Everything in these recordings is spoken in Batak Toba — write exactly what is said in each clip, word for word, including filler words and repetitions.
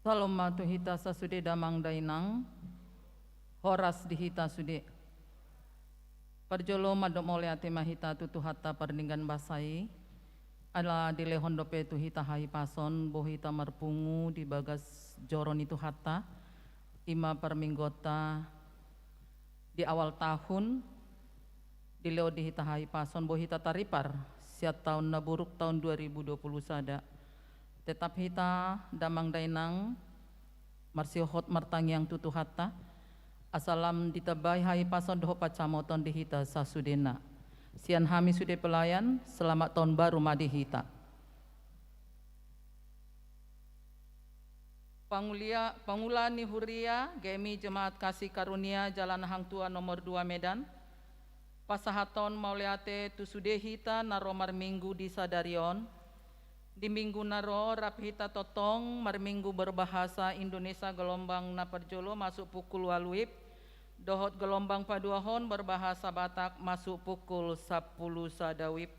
Salom ma tu hita sasude damang dainang, horas di hita sude. Parjolo mandok mauliate ma hita tu Tuhanta pardenggan basa i, ala dilehon dope tu hita hahipason, boi hita marpungu di bagas joro ni Tuhanta, i ma parmingguonta di awal tahun, dilehon di hita hahipason, boi hita taripar sian taon na buruk, taon dua ribu dua puluh sada. Tetap hita damang dainang marsihohot martangiang tu Tuhanta, asa lam ditambai hahipason dohot pansamoton di hita sasudena. Sian hami sude pelayan, selamat tahun baru ma di hita. Pangulia-, pangula ni huria, GMI Jemaat Kasih Karunia Jalan Hang Tuah nomor dua Medan, pasahathon mauliate tu sude hita na ro marminggu di sadari on. Di minggu na ro rap hita tongtong marminggu berbahasa Indonesia gelombang na parjolo masuk pukul ualu WIB, dohot gelombang paduahon berbahasa Batak masuk pukul sampulu sada WIB.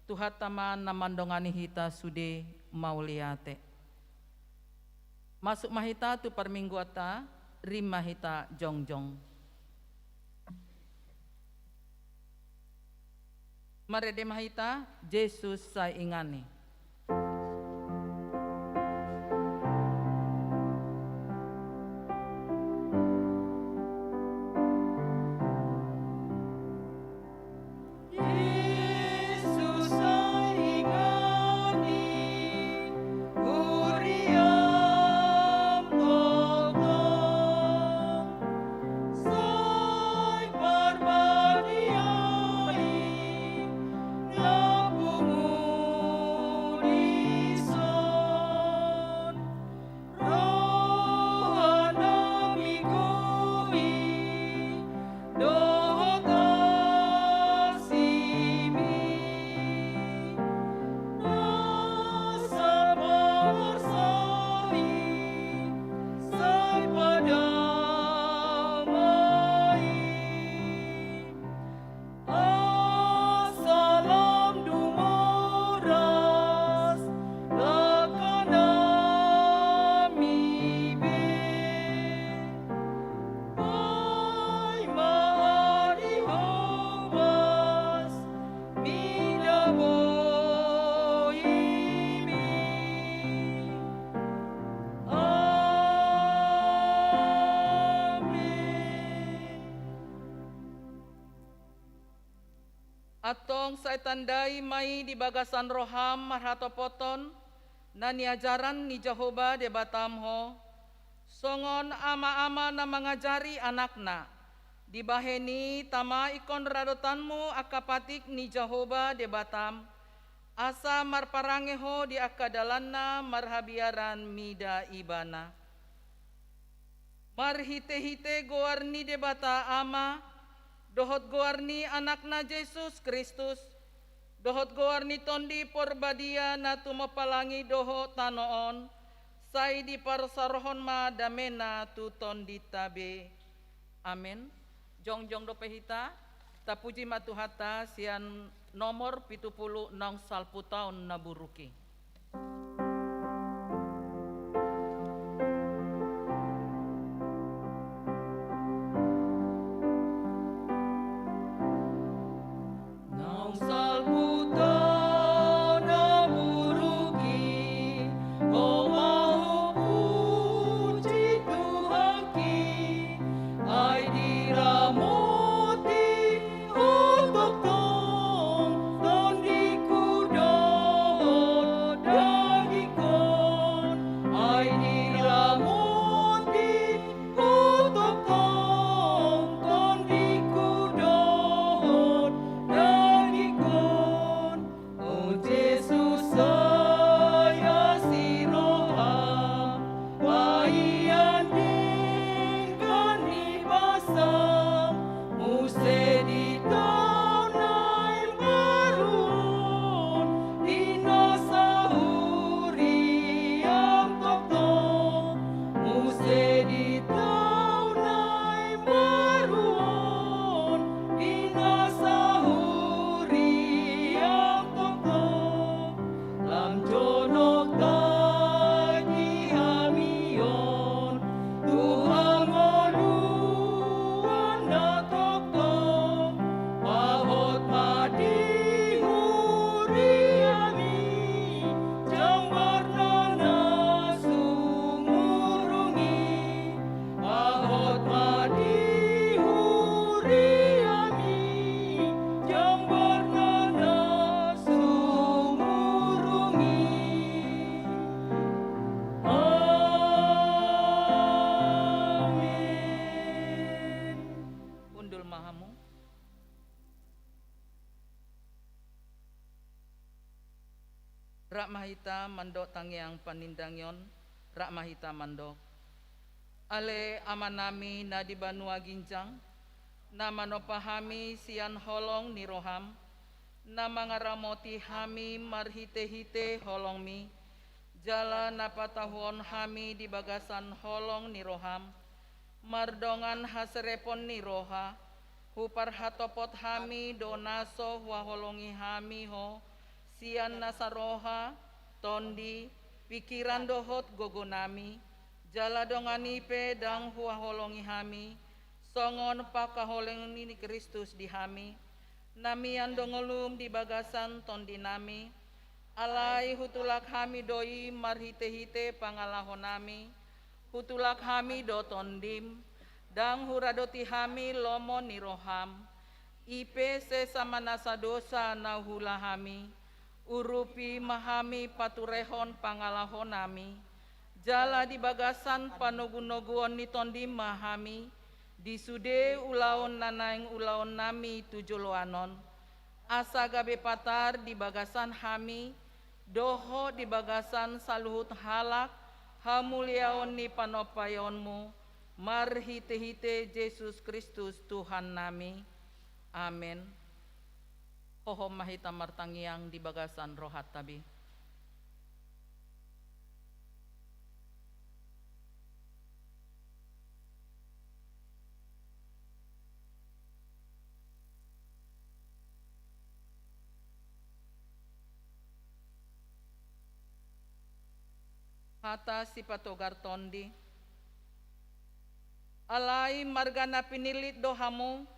Tuhanta ma na mandongani hita sude, mauliate. Masuk ma hita tu parmingguonta, rim ma hita jongjong. Marende ma hita, Jesus sai inganan. Roha nami, gumi dohot asimi, nasa parsahit sai padamai. Asa lam dumoras langka nami be, paima ari hobas mida boimi. Amen. Antong sai tandai ma i di bagasan roham marhatopoton na niajaran ni Jahowa Debatam ho, songon ama-ama na mangajari anakna. Dibahen i tama ingkon radotanmu angka patik ni Jahowa Debatam, asa marparange ho di angka dalanna marhabiaran mida Ibana. Marhite-hite goar ni Debata Ama, dohot goar ni Anakna Jesus Kristus, dohot goar ni Tondi Porbadia na tumompa langit dohot tano on, sai diparsaorhon ma damena tu tondinta be. Amen. Jongjong dope hita, tapuji ma Tuhanta sian nomor pitu pulu naung salpu taon na buruk i. Naung salpu taon na buruk i, Ho ma hupuji Tuhanki, ai diramoti Ho tongtong tondingku dohot dagingkon, ai diramoti Ho tongtong tondingku dohot dagingkon. O Jesus, sai asi roham, paihon denggan ni basam, muse di taon na imbaru on, di na sahurian tongtong, muse di taon na imbaru on, di na sahurian tongtong. Rap ma hita mandok tangiang panindangion, rap ma hita mandok. Ale Amanami na di banua ginjang, na manompa hami sian holong ni roham, na mangaramoti hami marhite-hite holongmi, jala na patahuon hami di bagasan holong ni roham, mardongan haserepon ni roha, huparhatopot hami do na so huhaholongi hami ho, sian nasa roha, tondi, pingkiran dohot gogonami, jala dongan i pe ndang huhaholongi hami, songon pangkaholongan ni Kristus di hami, na mian do ngolum di bagasan tondinami, alai hutulak hami do i marhite-hite pangalahonami, hutulak hami do tondim, ndang huradoti hami lomo ni roham, i pe sesa ma nasa dosa na huula hami, urupi ma hami paturehon pangalahonami, jala di bagasan panogu-noguon ni tondim ma hami, di sude ulaon na naeng ulaonnami tu joloan on, asa gabe patar di bagasan hami, dohot di bagasan saluhut halak, hamuliaon ni panompaionmu, marhite-hite Jesus Kristus Tuhannami. Amen. Hohom ma hita martangiang di bagasan rohanta be. Hata sipatogar tondi. Alai marga na pinillit do hamu,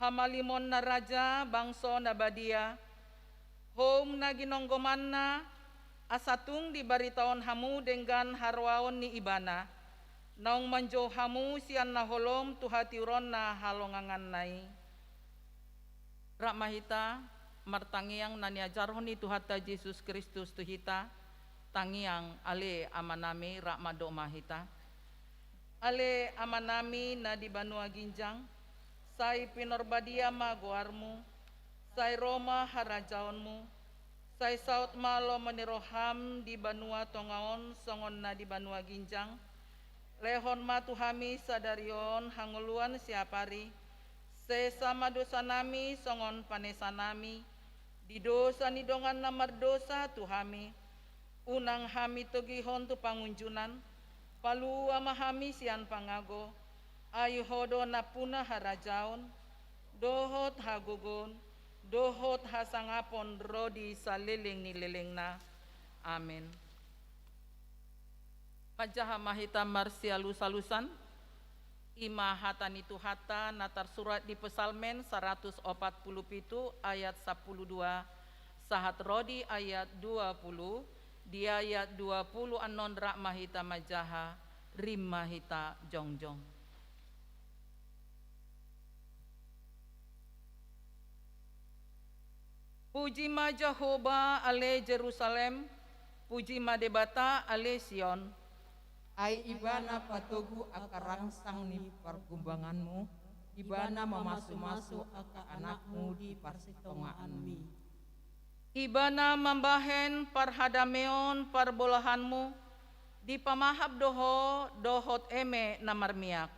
hamalimon na raja, bangso na badia, houm na ginonggomanna, asa tung dibaritaon hamu denggan haroaon ni Ibana, naung manjou hamu sian na holom tu hatiuron na halonganganna i. Rap ma hita martangiang na niajarhon ni Tuhanta Jesus Kristus tu hita, tangiang Ale Amanami, rap mandok ma hita. Ale Amanami na di banua ginjang, sai pinarbadia ma goarmu, sai ro ma harajaonmu, sai saut ma lomo ni roham di banua tonga on songon na di banua ginjang. Lehon ma tu hami sadari on hangoluan siapari, sesa ma dosanami songon panesanami di dosa ni dongan na mardosa tu hami. Unang hami togihon tu pangunjunan, palua ma hami sian pangago, ai Ho do nampuna harajaon, dohot hagogoon, dohot hasangapon ro di saleleng ni lelengna. Amen. Manjaha ma hita marsialusalusan. I ma hata ni Tuhanta na tarsurat di Psalmen saratus opat pulu pitu ayat sampulu dua sahat ro di ayat dua pulu. Di ayat dua pulu annon rap ma hita manjaha, rap ma hita jongjong. Puji ma Jahowa, ale Jerusalem, puji ma Debata, ale Sion. Ai Ibana patogu angka rangsang ni pargumbanganmu, Ibana mamasumasu angka anakmu di parsitongaanmi. Ibana mambahen parhadameon parbolahanmu, dipamahap do ho dohot eme na marmiak.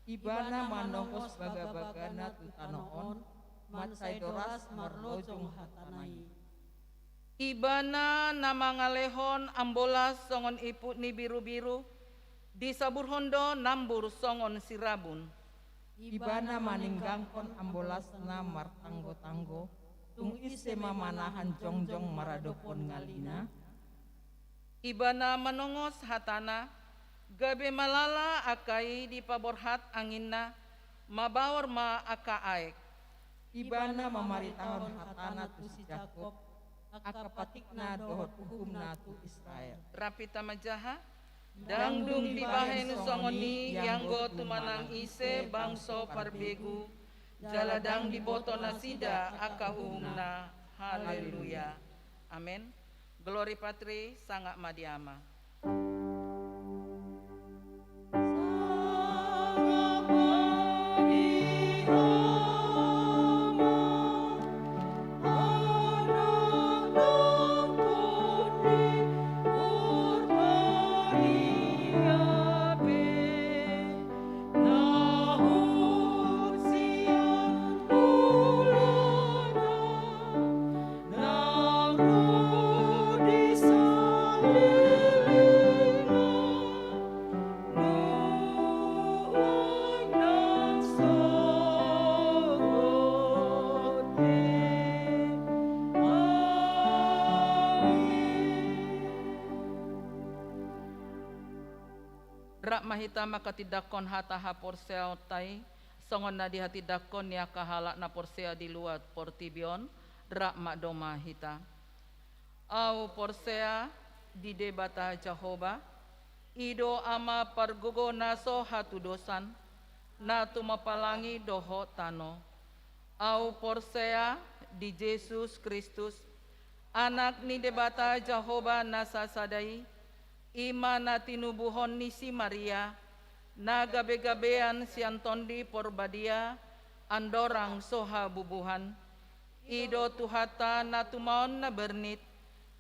Ibana manongos bagabagana tu tano on, mansai doras marlojong hatana i. Ibana na mangalehon ambolas songon iput ni birubiru, disaburhon do nambur songon sirabun. Ibana maninggangkon ambolasna martanggotanggo, tung ise ma manahan jongjong maradophon ngalina? Ibana manongos hatana, gabe malala angka i dipaborhat anginna, mabaor ma angka aek. Ibana mamaritahon hatana tu si Jakob, angka patikna dohot uhumna tu Israel. Rap hita manjaha. Ndang dung dibahen songon i ianggo tu manang ise bangso parbegu, jala ndang diboto nasida angka uhumna. Haleluya. Amen. Glory Patri, sangap ma di Ama. ma hita manghatindanghon hata haporseaonta i, songon na dihatindanghon ni angka halak na porsea di luat portibi on. Rap ma domma hita. Ahu porsea di Debata Jahowa, i do Ama pargogo na so hatudosan, na tumompa langit dohot tano. Ahu porsea di Jesus Kristus, Anak ni Debata Jahowa na sasada i, i ma na tinubuhon ni si Maria, na gabegabean sian Tondi Porbadia, andorang so habubuhan. I do Tuhanta na tumaon na bernit,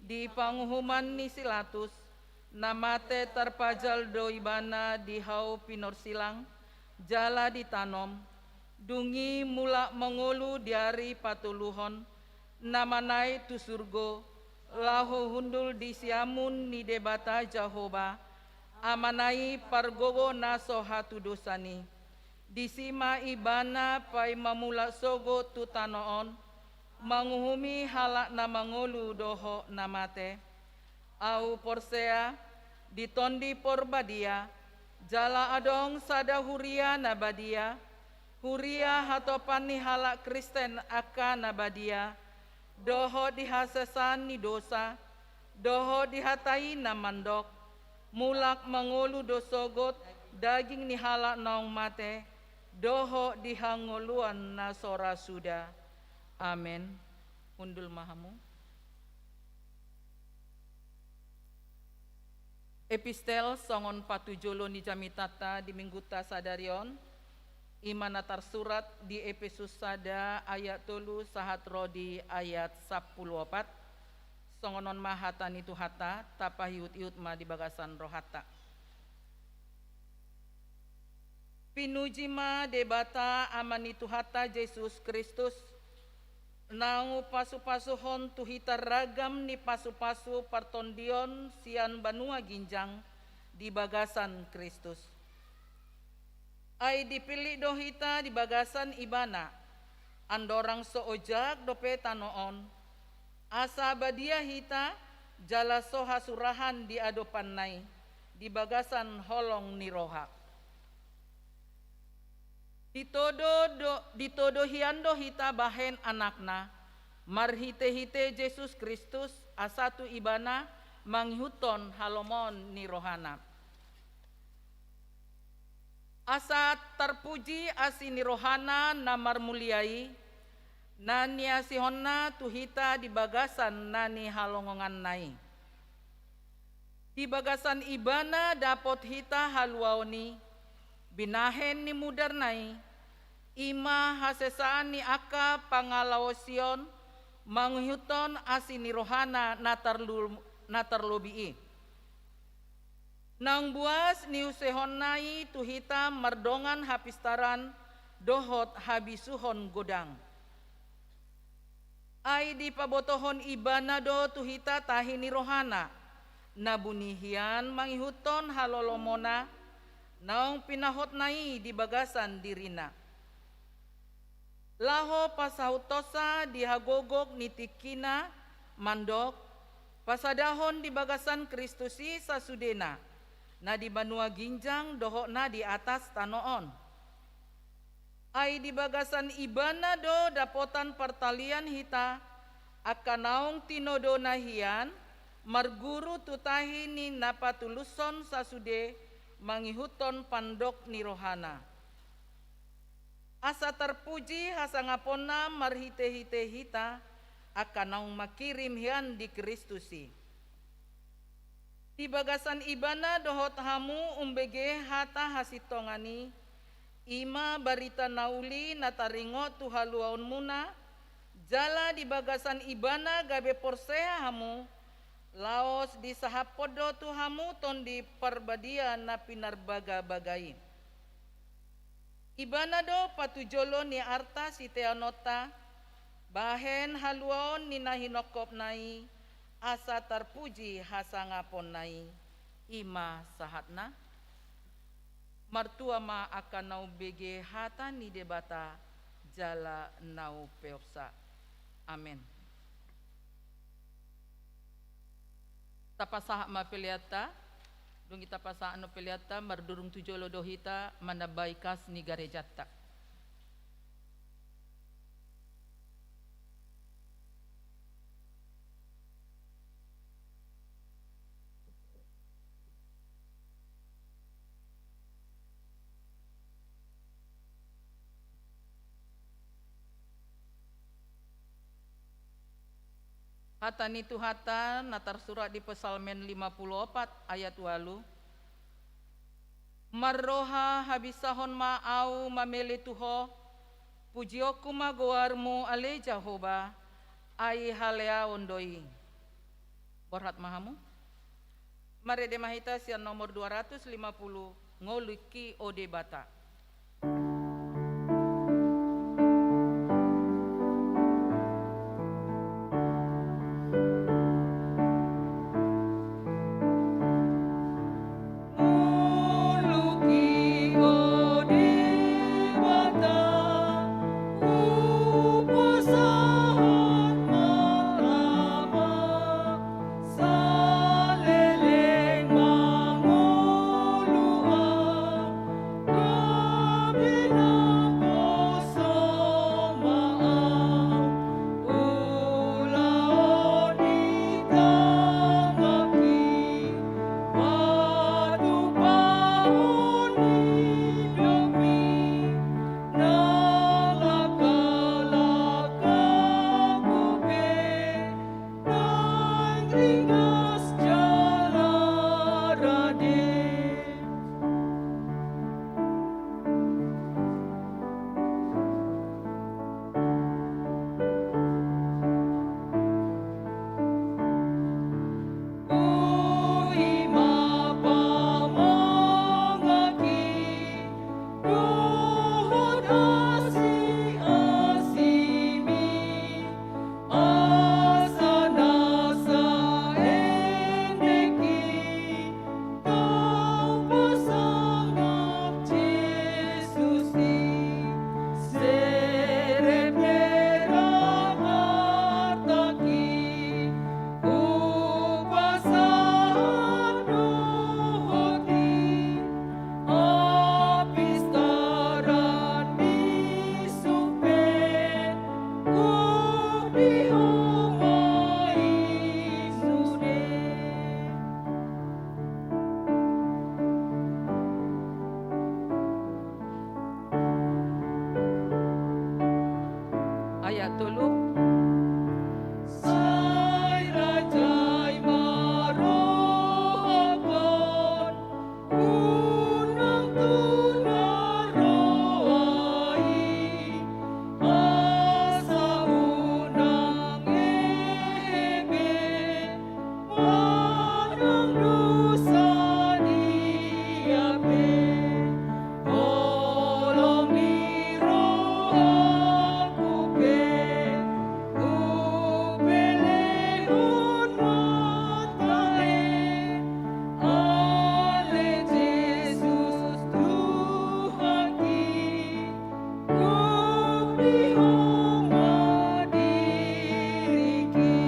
di panguhuman ni si Latus, na mate tarpajal do ibana di hau pinorsilang, jala ditanom, dung i mulak mangolu di ari patoluhon, na manaek tu surgo, laho hundul di siamun ni Debata Jahowa, Amana i pargogo na so hatudosan i. Disi ma ibana paima mulak sogot tu tano on, manguhumi halak na mangolu dohot na mate. Ahu porsea di Tondi Porbadia, jala adong sada huria na badia, huria hatopan ni halak Kristen angka na badia, dohot di hasesaan ni dosa, dohot di hata i na mandok, mulak mangolu do sogot daging ni halak naung mate, dohot di hangoluan na so ra suda. Amen. Hundul ma hamu. Epistel songon patujolo ni jamitanta di Minggunta sadari on, i ma na tarsurat di Epesus sada ayat tolu sahat ro di ayat sampulu opat. Songon on ma hata ni Tuhanta, tapaihutihut ma di bagasan rohanta. Pinuji ma Debata Ama ni Tuhanta Jesus Kristus, naung hupasupasuhon tu hita ragam ni pasupasu partondion sian banua ginjang di bagasan Kristus. Ai dipillit do hita di bagasan Ibana, andorang so ojak dope tano on, asa badia hita jala so hasurahan di adopanna i, di bagasan holong ni roha. Ditodo do, ditodo hian do hita bahen anakna, marhitehite Jesus Kristus, asa tu Ibana mangihuthon halomoan ni rohana. Asa tarpuji asi ni rohana na marmulia i, na niasihonna tu hita di bagasan na nihalongonganna i. Di bagasan Ibana dapot hita haluaon i, binahen ni mudarna i, i ma hasesaan ni angka pangalaosion, mangihuthon asi ni rohana na tarlu-, na tarlobi i. Naung buas niusehonna i tu hita mardongan hapistaran dohot habisuhon godang. Ai dipabotohon Ibana do tu hita tahi ni rohana, na buni hian mangihuthon halolomona, naung pinahotna i di bagasan dirina. Laho pasahuthonsa di hagogok ni tingkina mandok, pasadahon di bagasan Kristus i sasudena, na di banua ginjang dohot na di atas tano on. Ai di bagasan Ibana do dapotan partalian hita, angka naung tinodona hian, marguru tu tahi ni na patulushon sasude mangihuthon pandok ni rohana. Asa tarpuji hasangaponna marhitehite hita, angka naung mangkirim hian di Kristus i. Di bagasan Ibana dohot hamu umbege hata hasintongan i, i ma barita na uli na taringot tu haluaonmuna, jala di bagasan Ibana gabe porsea hamu, laos disahaphon do tu hamu Tondi Parbadia na pinarbagabaga i. Ibana do patujolo ni arta siteanonta, bahen haluaon ni na hinongkopna i, asa tarpuji hasangaponna i, i ma sahatna. Martua ma angka na umbege hata ni Debata jala na umpeopsa. Amen. Tapasahat ma peleanta Dung i tapasahat on peleanta, mardurung tu jolo do hita manambai kas ni garejanta. Hata ni Tuhanta na tarsurat di Psalmen lima pulu opat ayat ualu: Marroha habinsahon ma ahu mamele tu Ho, pujionku ma goarMu ale Jahowa, ai haleaon do i. Borhat ma hamu. Marende ma hita sian nomor dua ratus lima pulu, Ngolungki o Debata. Ngolungki o Debata, hupasahat ma lamak, saleleng mangolu ahu, gabe naposo ma ahu. Ulaon ni tanganki, patupahon ni domi, nang langka-langkaku pe, naeng ringas jala rade. Boi ma pamanganki dohot asi-asimi, asa nasa endek i tau pasangap Jesus i. Serep ni roha artaki, hupasahat dohot i, apistaran ni sumpit, gok di Ho ma i sude. Ayat tolu. Sai raja i ma rohangkon, unang tunda roha i, asa unang hehe be manang dosa dia pe. Holong ni rohangku pe hupelehon ma tahe, ale Jesus Tuhanki, gok di Ho ma diriki.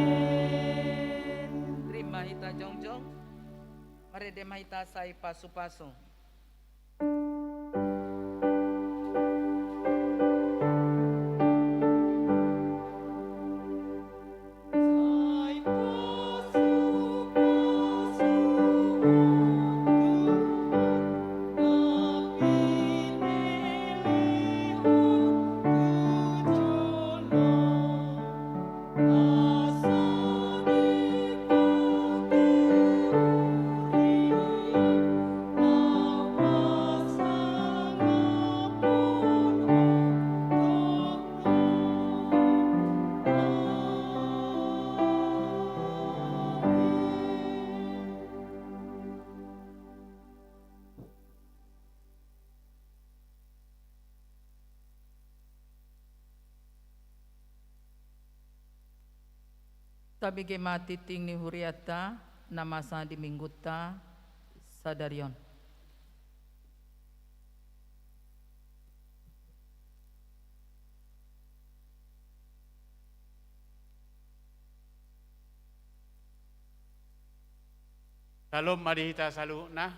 Amen. Rima hita jongjong, marende ma hita sai pasu-pasu. Tabege ma tingting ni hurianta na masa di Minggunta sadari on. Salom ma di hita saluhutna.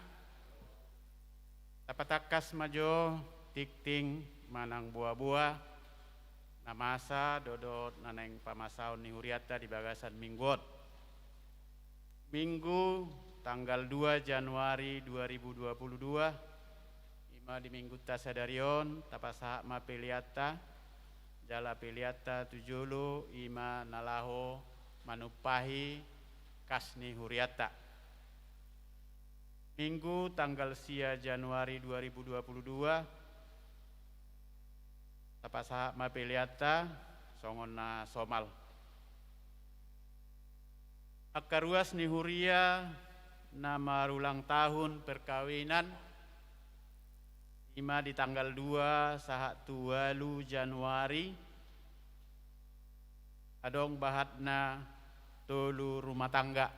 Tapatangkas ma jo tingting manang boaboa na masa dohot na naeng pamasaon ni hurianta di bagasan minggu on. Minggu tanggal dua Januari dua ribu dua puluh dua, ima di minggunta sadari on, tapasahat ma peleanta, jala peleanta tu jolo ima na laho manumpahi kas ni hurianta. Minggu tanggal sia Januari dua ribu dua puluh dua, tapasahat ma peleanta songon na somal. Angka ruas ni huria na marulang tahun perkawinan, ima di tanggal dua sahat tu ualu Januari, adong bahatna tolu rumah tangga.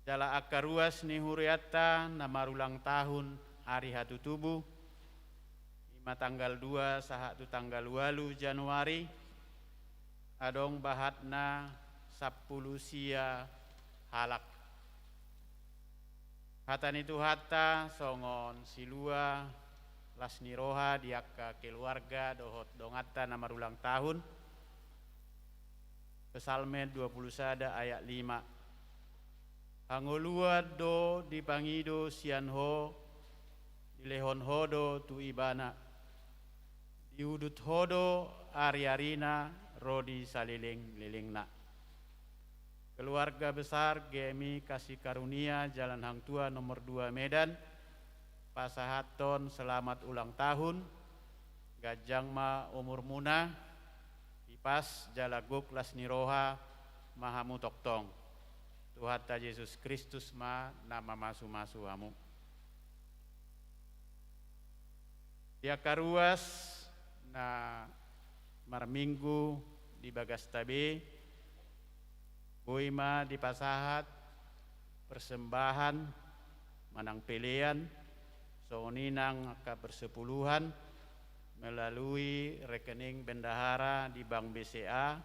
Jala angka ruas ni hurianta na marulang tahun ari hatutubu, ima tanggal dua sahat tu tanggal ualu Januari, adong bahatna sampulu sia halak. Hata ni Tuhanta songon silua las ni roha di angka keluarga dohot donganta na marulang tahun. Psalmen dua puluh sada ayat lima. Hangoluan do dipangido sian Ho, dilehon Ho do tu ibana. Diudut Ho do ariarina ro di salelenglelengna. Keluarga besar GMI Kasih Karunia Jalan Hang Tuah nomor dua Medan, pasahathon selamat ulang tahun, ganjang ma umurmuna, hipas jala gok las ni roha ma hamu tongtong. Tuhanta Jesus Kristus ma na mamasumasu hamu. Di angka ruas na marminggu di bagasta be, boi ma dipasahat persembahan manang pelean, songon i nang angka persepuluhan melalui rekening bendahara di Bank B C A,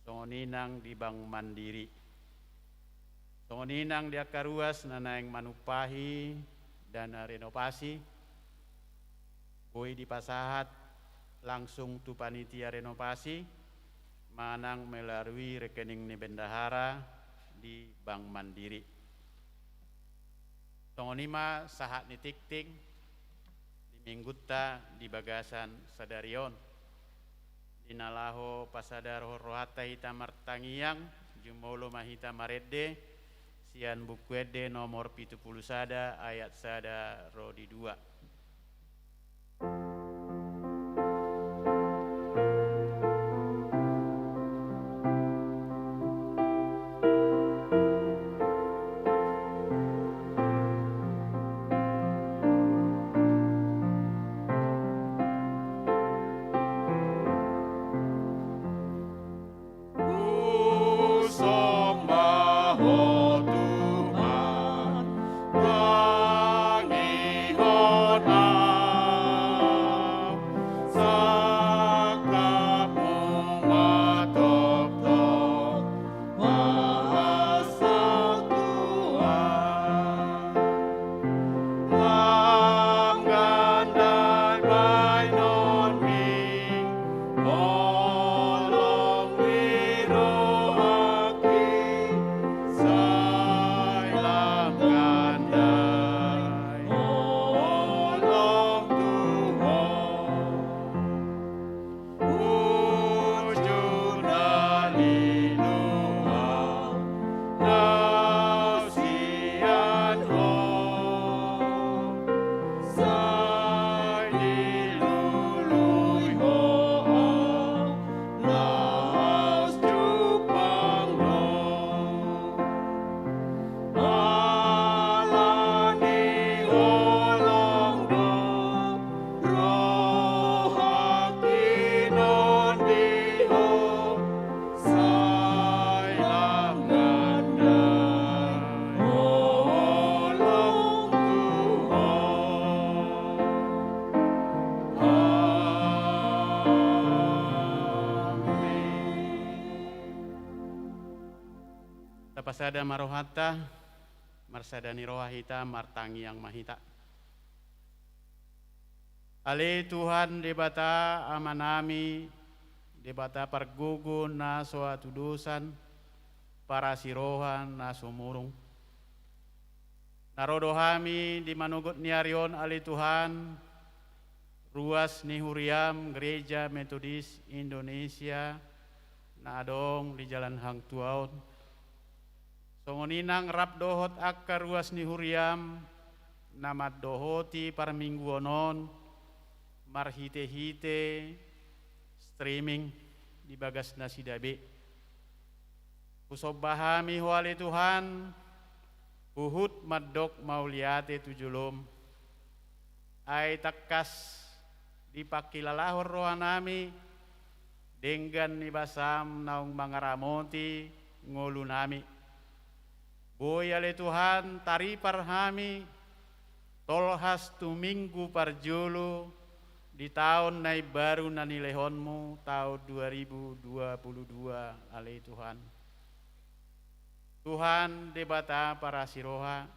songon i nang di Bank Mandiri. Songon i nang di angka ruas na naeng manumpahi dana renovasi, boi dipasahat langsung tu panitia renovasi manang melalui rekening ni bendahara di Bank Mandiri. Songon i ma sahat ni tingting di minggunta di bagasan sadari on. Di na laho pasadar rohanta hita martangiang, jumolo ma hita marende sian Buku Ende nomor pitu pulu sada ayat sada ro di dua. Sada ma rohanta, marsada ni roha hita, martangiang ma hita. Ale Tuhan Debata Amanami, Debata pargogo na so hatudosan, parasi roha na sumurung. Na ro do hami di manogot ni ari on, ale Tuhan, ruas ni huriam Gereja Metodis Indonesia na adong di Jalan Hang Tuaon. Songon i nang rap dohot angka ruas ni huriam na mandohoti parmingguon on marhite-hite streaming di bagas nasida be. Husomba hami Ho ale Tuhan, huhut mandok mauliate tu jolom. Ai tangkas dipangkilalahon rohanami denggan ni basam naung mangaramoti ngolunami. Boi ale Tuhan taripar hami tolhas tu minggu parjolo di taon na imbaru na nilehonmu, taon dua ribu dua puluh dua, ale Tuhan. Tuhan Debata parasi roha,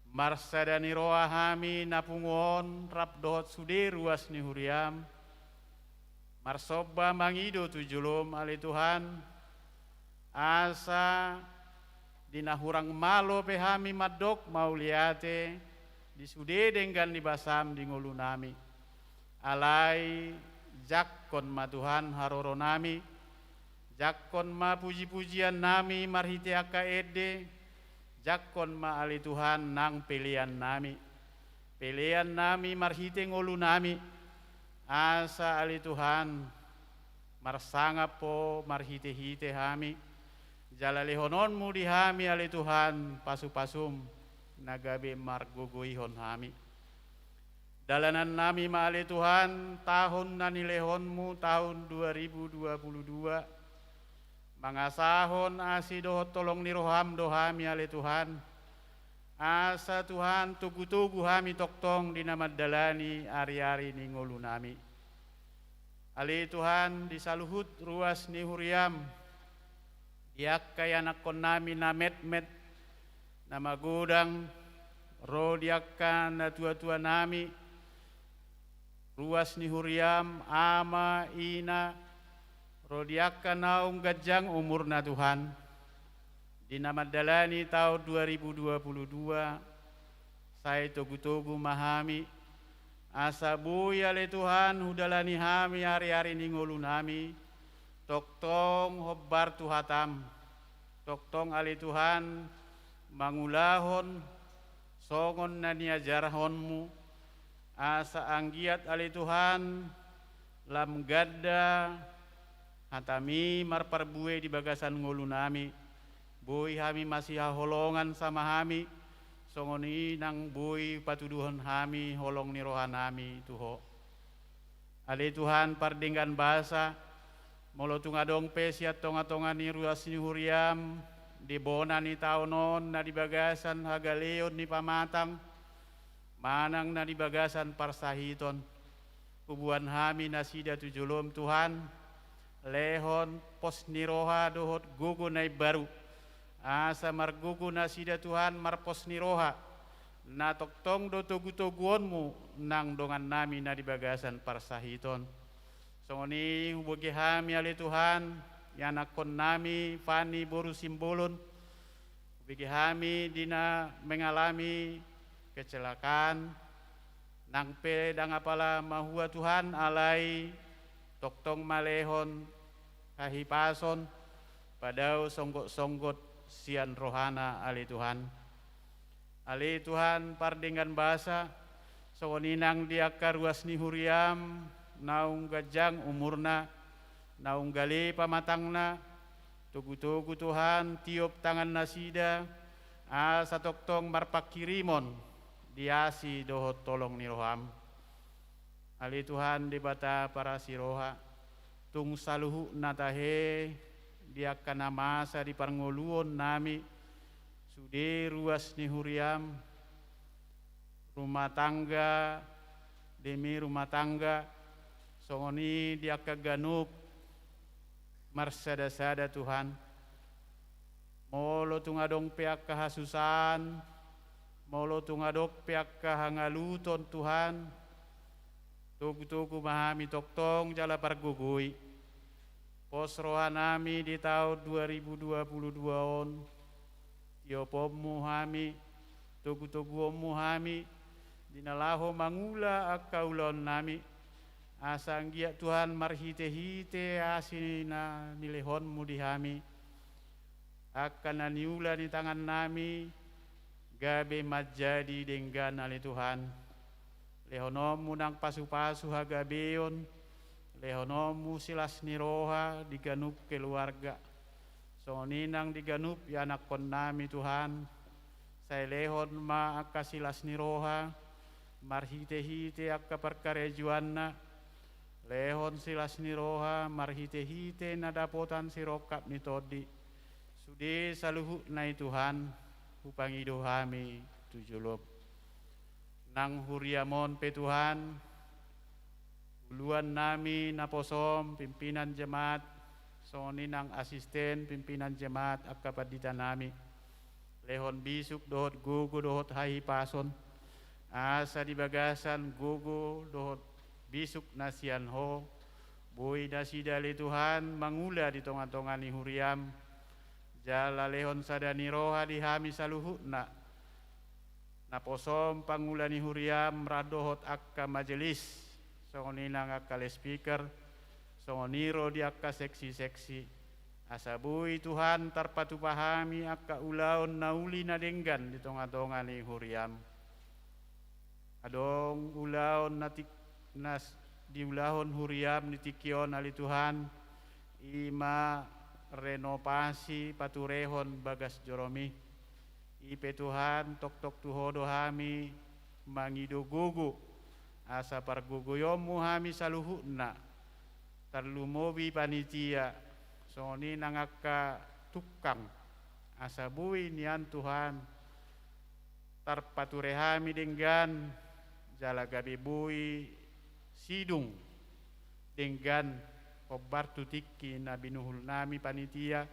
marsada ni roha hami na pungu on rap dohot sude ruas ni huriam, marsomba mangido tu jolom ale Tuhan, asa di na hurang malo pe hami mandok mauliate di sude denggan ni basam di ngolunami. Alai jangkon ma Tuhan haroronami, jangkon ma puji-pujiannami marhite angka ende, jangkon ma ale Tuhan nang peleannami. Peleannami marhite ngolunami, asa ale Tuhan marsangap Ho marhite-hite hami, jala lehononmu di hami ale Tuhan pasu-pasum na gabe margogoihon hami. Dalanannami ma ale Tuhan taon na nilehonmu taon dua ribu dua puluh dua, mangasahon asi dohot holong ni roham do hami ale Tuhan, asa Tuhan togu-togu hami tongtong di na mandalani ari-ari ni ngolunami. Ale Tuhan, di saluhut ruas ni huriam, di angka ianakkonnami na metmet, na magodang, ro di angka natua-tuanami, ruas ni huriam, ama, ina, ro di angka naung ganjang umurna Tuhan. Di na mandalani taon dua ribu dua puluh dua, sai togu-togu ma hami, asa boi ale Tuhan hudalani hami ari-ari ni ngolunami, tongtong hombar tu hatam, tongtong ale Tuhan mangulahon songon na niajarhonmu, asa anggiat ale Tuhan lam ganda hatami marparbue di bagasan ngolunami, boi hami masihaholongan sama hami, songon i nang boi patuduhon hami holong ni rohanami tu Ho. Ale Tuhan pardenggan basa, molo tung adong pe sian tonga-tonga ni ruas ni huriam, di bona ni taon on na di bagasan hagaleon ni pamatang, manang na di bagasan parsahiton, huboan hami nasida tu jolom Tuhan, lehon pos ni roha dohot gogo na imbaru, asa margogo nasida Tuhan marpos ni roha, na tongtong do togu-toguonmu nang dongannami na di bagasan parsahiton. Songon i hubege hami ale Tuhan, ianakkonnami Fani boru Simbolon, hubege hami di na mengalami kecelakaan, nang pe ndang apala mahua Tuhan, alai tongtong ma lehon hahipason, padao songgot-songgot sian rohana ale Tuhan. Ale Tuhan pardenggan basa, songon i nang di angka ruas ni huriam, naung ganjang umurna, naung gale pamatangna, togu-togu Tuhan tiop tangan nasida, asa tongtong marpanghirimon di asi dohot holong ni roham. Ale Tuhan Debata parasi roha, tung saluhutna tahe di angka na masa di parngoluonnami, sude ruas ni huriam, rumah tangga demi rumah tangga, songon i di angka ganup marsada-sada Tuhan. Molo tung adong pe angka hasusaan, molo tung adong pe angka hangaluton Tuhan, togu-togu ma hami tongtong jala pargogoi. Pos rohanami di taon dua ribu dua puluh dua on, tioponmu hami, togu-toguonmu hami, di na laho mangula angka ulaonnami, asa anggiat Tuhan marhite-hite asi na nilehonmu di hami, angka na niula ni tangannami, gabe manjadi denggan ale Tuhan. Lehononmu nang pasu-pasu hagabeon, lehononmu silas ni roha di ganup keluarga. Songon i nang di ganup ianakkonnami Tuhan, sai lehon ma angka silas ni roha, marhite-hite angka parkarejoanna, lehon silas ni roha, marhite-hite na dapotan sirongkap ni tondi, sude saluhutna i Tuhan, hupangido hami tu jolom. Nang huriam on pe Tuhan, uluannami naposom pimpinan jemaat, songon i nang asisten pimpinan jemaat angka panditanami. Lehon bisuk dohot gogo dohot hahipason, asa di bagasan gogo dohot bisuk na sian Ho, boi nasida ale Tuhan mangula di tonga-tonga ni huriam, jala lehon sada ni roha di hami saluhutna, naposom pangula ni huriam rap dohot angka majelis, songon i nang angka loudspeaker, songon i ro di angka seksi-seksi. Asa boi Tuhan tarpatupa hami angka ulaon na uli na denggan di tonga-tonga ni huriam. Adong ulaon na tik-, na s-, diulahon huriam di tingki on ale Tuhan, i ma renovasi paturehon bagas joroMi. I pe Tuhan, tongtong tu Ho do hami mangido gogo, asa pargogoionMu hami saluhutna, tarlumobi panitia, songon i nang angka tungkang, asa boi nian Tuhan, tarpature hami denggan, jala gabe boi sidung denggan, hombar tu tingki na binuhulnami panitia,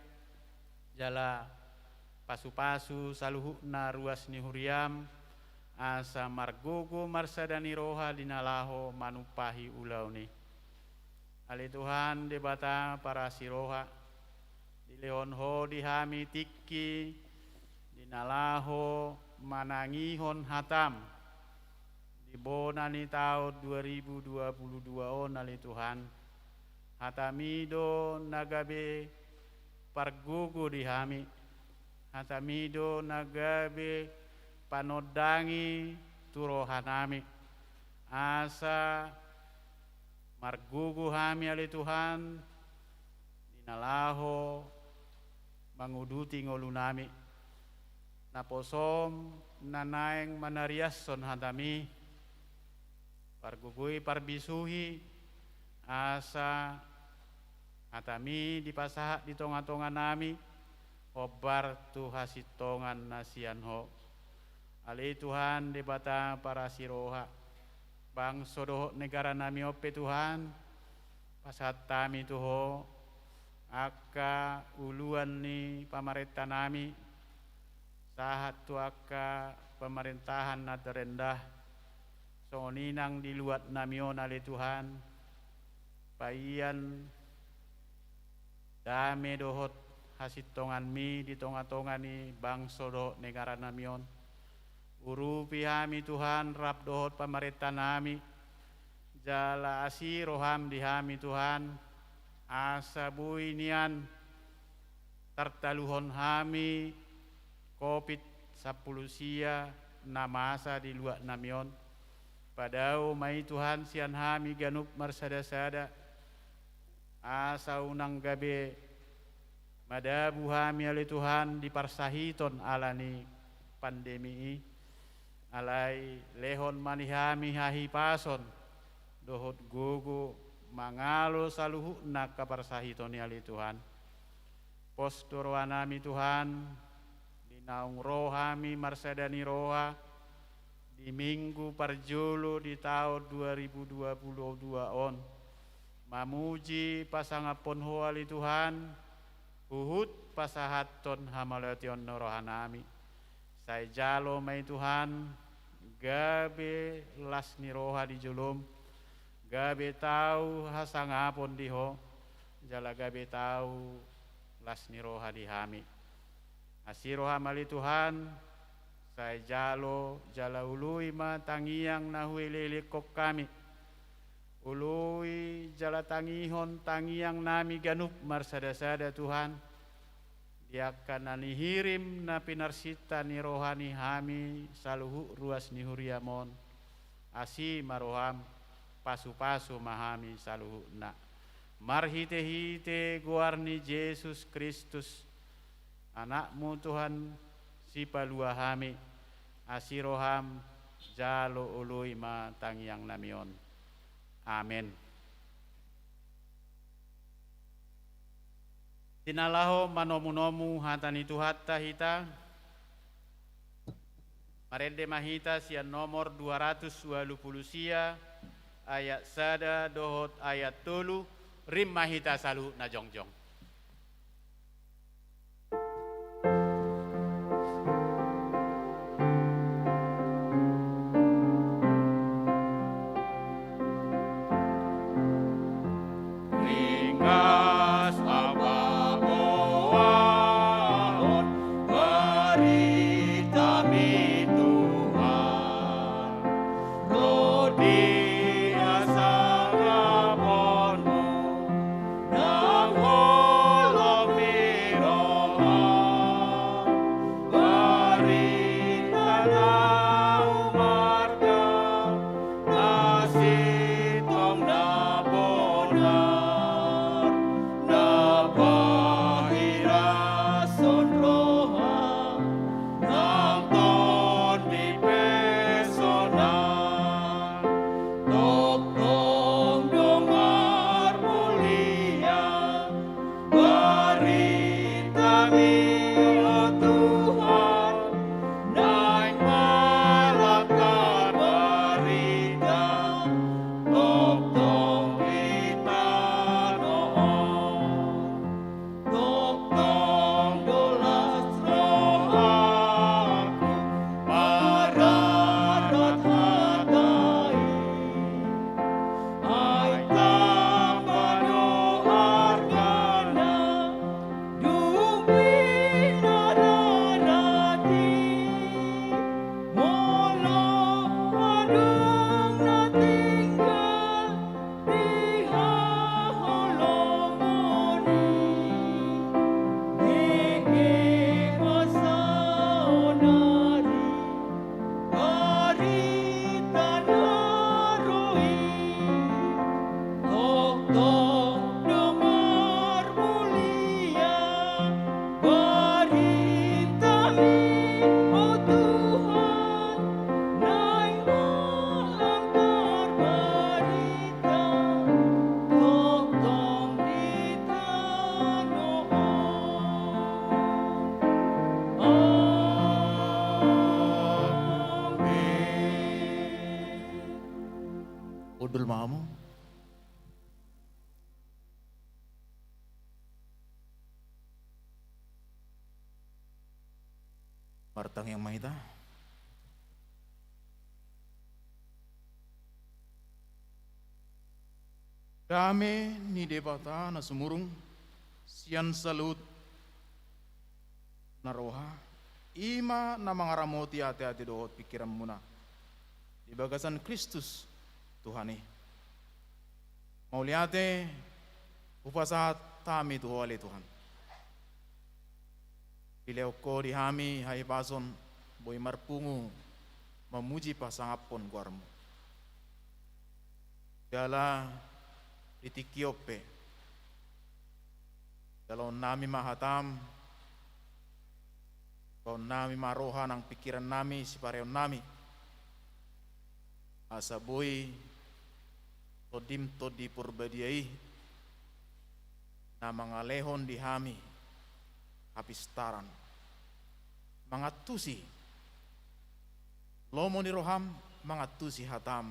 jala pasu-pasu saluhutna ruas ni huriam, asa margogo marsada ni roha di na laho manumpahi ulaon i. Ale Tuhan Debata parasi roha, dilehon Ho di hami tingki di na laho manangihon hataM di bona ni taon dua ribu dua puluh dua on, ale Tuhan. HataMi do na gabe pargogo di hami, hataMi do na gabe panondangi tu rohanami, asa margogo hami ale Tuhan, di na laho manguduti ngolunami, naposom na naeng manariashon hataMi, pargogoi parbisuhi, asa hataMi dipasahat di tonga-tonganami, hombar tu hasintongan na sian Ho. Ale Tuhan Debata parasi roha, bangso dohot negaranami on pe Tuhan, pasahat hami tu Ho, angka uluan ni pamarentanami, sahat tu angka pemerintahan na terendah, songon i nang di luatnami on ale Tuhan, paian dame dohot hasintonganMi di tonga-tonga ni bangso dohot negaranami on. Urupi hami Tuhan rap dohot pamarentanami, jala asi rohaM di hami Tuhan, asa boi nian tartaluhon hami Covid sampulu sia na masa di luatnami on. Padao ma i Tuhan sian hami ganup marsada-sada, asa unang gabe madabu hami ale Tuhan di parsahiton ala ni pandemi i. Alai lehon ma di hami hahipason dohot gogo mangalo saluhutna angka parsahiton i ale Tuhan. Pos do rohanami Tuhan, di naung ro hami marsada ni roha di minggu parjolo di taon dua ribu dua puluh dua on, mamuji pasangaphon Ho ale Tuhan, huhut pasahathon hamauliateon ni rohanami. Sai jalo ma i Tuhan, gabe las ni roha di jolom, gabe tau hasangapon di Ho, jala gabe tau las ni roha di hami. Asi roham ale Tuhan, sai jalo jala oloi ma tangiang na huelehelehon hami. Oloi jala tangihon tangiangnami ganup marsadasada Tuhan, di angka na nihirim na pinarsinta ni roha ni hami saluhut ruas ni huriam on. Asi ma roham, pasupasu ma hami saluhutna. Marhitehite goar ni Jesus Kristus, Anakmu Tuhan, Sipalua hami, asi roham, jalo oloi ma tangiangnami on. Amen. Di na laho manomunomu hata ni Tuhanta hita, marende ma hita sian nomor dua ratus ualu pulu sia, ayat sada dohot ayat tolu, rim ma hita saluhutna jongjong. Ringgas hababoahon baritami Tuhan, ro di hasangaponmu, nang holom ni roha, barita na umarga, na sintong na bonar, na pahirashon roha, nang tondi personal, tongtong do marmulia. Baritami, o Tuhan, naeng marangkar barita, tongtong di tano on. Tongtong do las rohangku mararat hata i. Ai tamba do argana dung pinararat i, molo adong na tinggal di haholomon i, nunga ma saonari barita na ro i, tongtong do marmulia baritami, o Tuhan, naeng marangkar barita, tongtong di tano on. Amen. Hundul ma hamu. Martangiang ma hita. Dame ni Debata na sumurung sian saluhut na roha, i ma na mangaramoti ateate dohot pingkiranmuna di bagasan Kristus Tuhan i. Mauliate hupasahat hami tu Ho ale Tuhan. Dilehon Ho di hami hahipason boi marpungu mamuji pasangaphon goarMu. Jala di tingki on pe, jaloonnami ma hataM, bukaonnami ma roha nang pingkirannami, sipareonnami, asa boi TondiM Tondi Porbadia i na mangalehon di hami hapistaran, mangantusi lomo ni rohaM, mangantusi hataM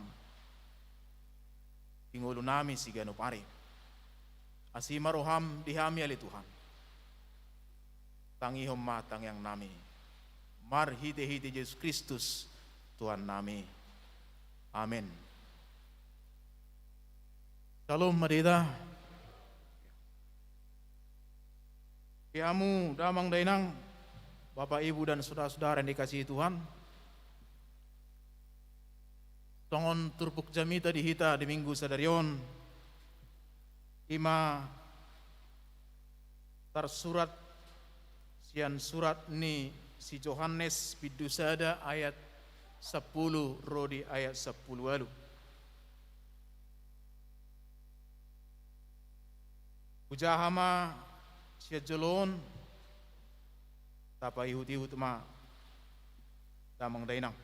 di ngolunami siganup ari. Asi ma rohaM di hami ale Tuhan. Tangihon ma tangiangnami. Marhite-hite Jesus Kristus, Tuhannami. Amen. Syalom, ma di hita. Di hamu damang dainang, Bapak, Ibu, dan saudara-saudara yang dikasihi Tuhan. Songon turpuk jamita di hita di Minggu sadari on, i ma tarsurat sian surat ni si Johannes bindu sada ayat sampulu ro di ayat sampulu ualu. Hujaha ma sian jolo on, tapaihut-ihut ma damang dainang.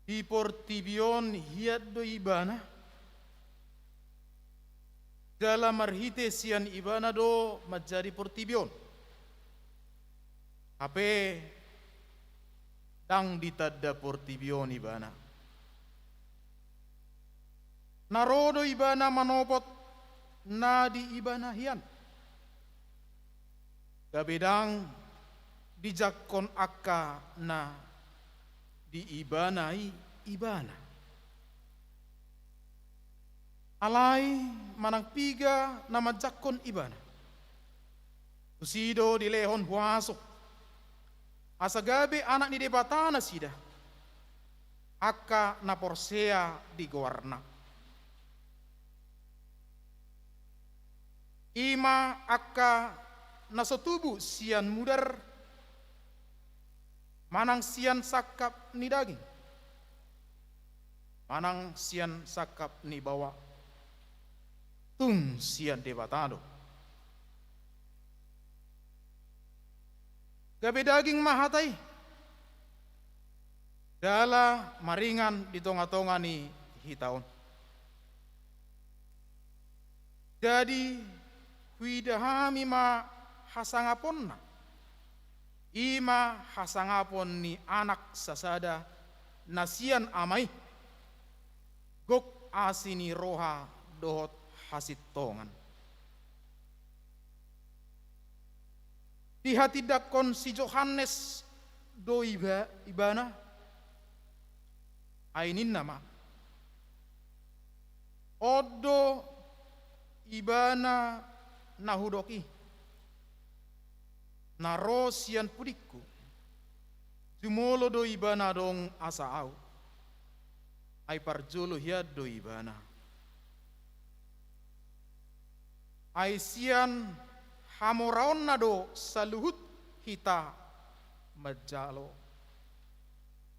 Di portibi on hian do Ibana, jala marhite sian Ibana do manjadi portibi on. Hape ndang ditanda portibi on Ibana. Na ro do Ibana manopot na di Ibana hian. Gabe ndang dijangkon angka na di Ibana i Ibana. Alai manang piga na manjangkon Ibana, tusi do dilehon huaso, asa gabe anak ni Debata nasida, angka na porsea di goarna. I ma angka na so tubu sian mudar, manang sian sangkap ni daging, manang sian sangkap ni baoa, tung sian Debata do. Gabe daging ma hata i, jala maringan di tonga-tonga ni hita on. Jadi, huida hami ma hasangaponna, i ma hasangapon ni Anak sasada na sian Ama i, gok asi ni roha dohot hasintongan. Dihatindangkon si Johannes do iba-, Ibana, ai ninna ma: On do Ibana na hudok i, na ro sian pudingku. Jumolo do Ibana adong asa ahu, ai parjolo hian do Ibana. Ai sian hamoraonna do saluhut hita manjalo.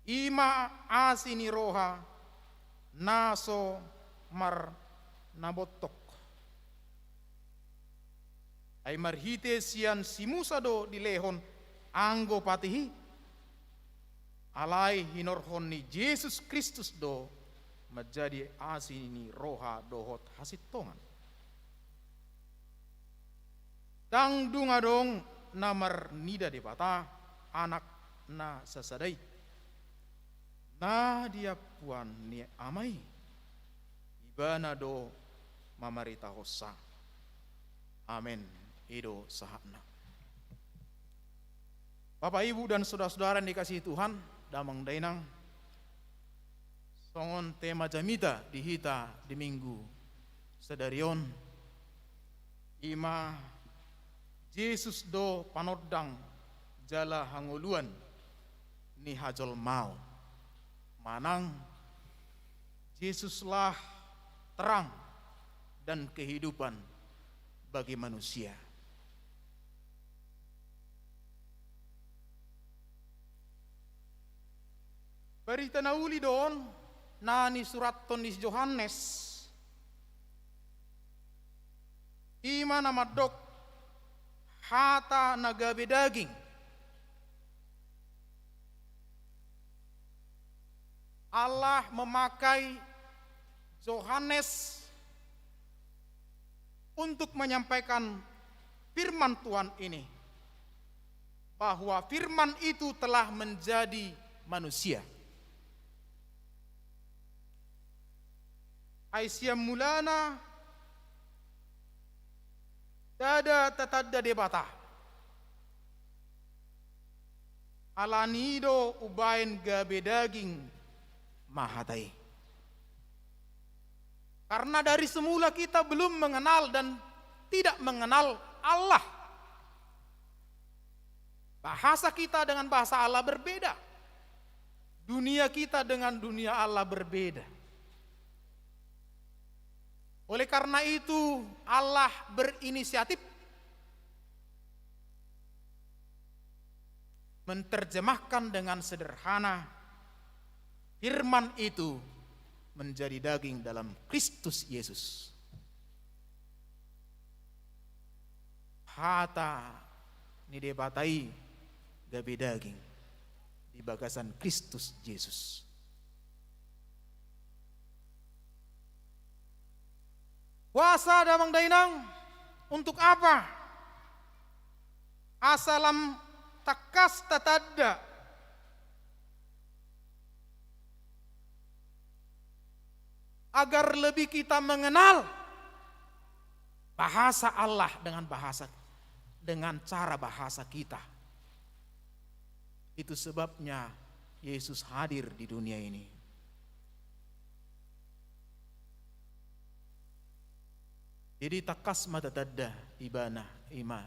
I ma asi ni roha na so marnabontok. Ai marhite sian si Musa do dilehon anggo patih i, alai hinorhon ni Jesus Kristus do manjadi asi ni roha dohot hasintongan. Ndang dung adong na marnida Debata, Anak na sasada i, na diampuan ni Ama i, Ibana do mamaritahonsa. Amen. I do sahatna. Bapak, Ibu, dan saudara-saudara yang dikasihi Tuhan, damang dainang, songon tema jamita di hita di Minggu sadari on, i ma Jesus do panondang jala hangoluan ni hajolmaon. Manang Jesuslah terang dan kehidupan bagi manusia. Barita na uli do on na nisurathon ni si Johannes, i ma na mandok hata na gabe daging. Allah memakai Johannes untuk menyampaikan firman Tuhan ini, bahwa firman itu telah menjadi manusia. Ai sian mulana ndada tatanda Debata. Ala ni i do umbaen gabe daging ma hata i. Karena dari semula kita belum mengenal dan tidak mengenal Allah. Bahasa kita dengan bahasa Allah berbeda. Dunia kita dengan dunia Allah berbeda. Oleh karena itu, Allah berinisiatif menerjemahkan dengan sederhana, firman itu menjadi daging dalam Kristus Yesus. Hata ni Debata i gabe daging di bagasan Kristus Jesus. Boasa, damang dainang, untuk apa? Asa lam tangkas tatanda, agar lebih kita mengenal bahasa Allah dengan bahasa, dengan cara bahasa kita. Itu sebabnya Yesus hadir di dunia ini. Jadi tangkas ma tatanda Ibana, i ma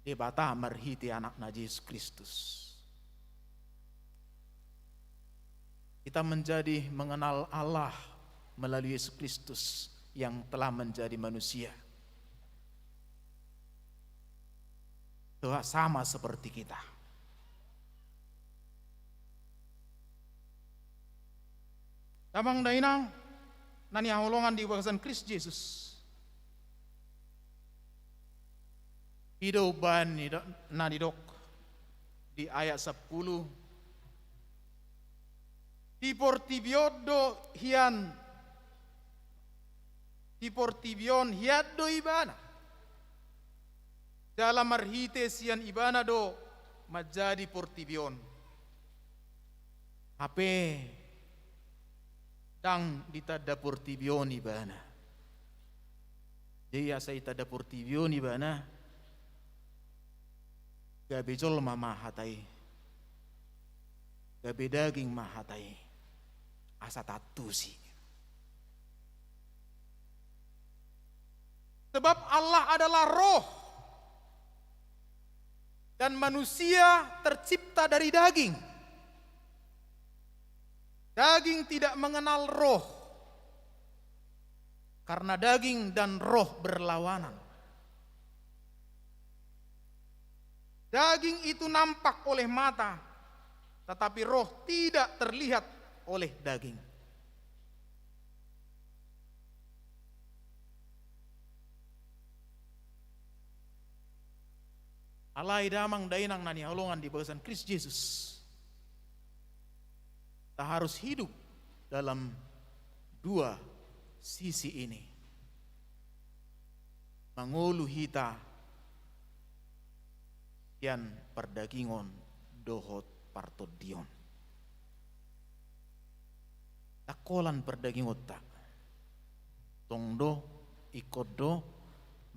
Debata marhite Anakna Jesus Kristus. Kita menjadi mengenal Allah melalui Yesus Kristus yang telah menjadi manusia. Doa sama seperti kita. Damang dainang na hinaholongan di bagasan Kristus Jesus. I do umbaen ni do-, na nidok di ayat sampulu. Di portibi on do hian, di portibi on hian do Ibana. Jala marhite sian Ibana do manjadi portibi on. Hape ndang ditanda portibi on Ibana. Jadi asa ditanda portibi on Ibana, gabe jolma ma hata i. Gabe daging ma hata i. Asa taantusi. Sebab Allah adalah roh. Dan manusia tercipta dari daging. Daging tidak mengenal roh. Karena daging dan roh berlawanan. Daging itu nampak oleh mata, tetapi roh tidak terlihat oleh daging. Alai damang dainang na hinaholongan di bagasan Kristus Jesus, ta harus hidup dalam dua sisi ini. Mangolu hita sian pardagingon dohot partondion. Ndang holan pardagingonta. Tong do, ingkon do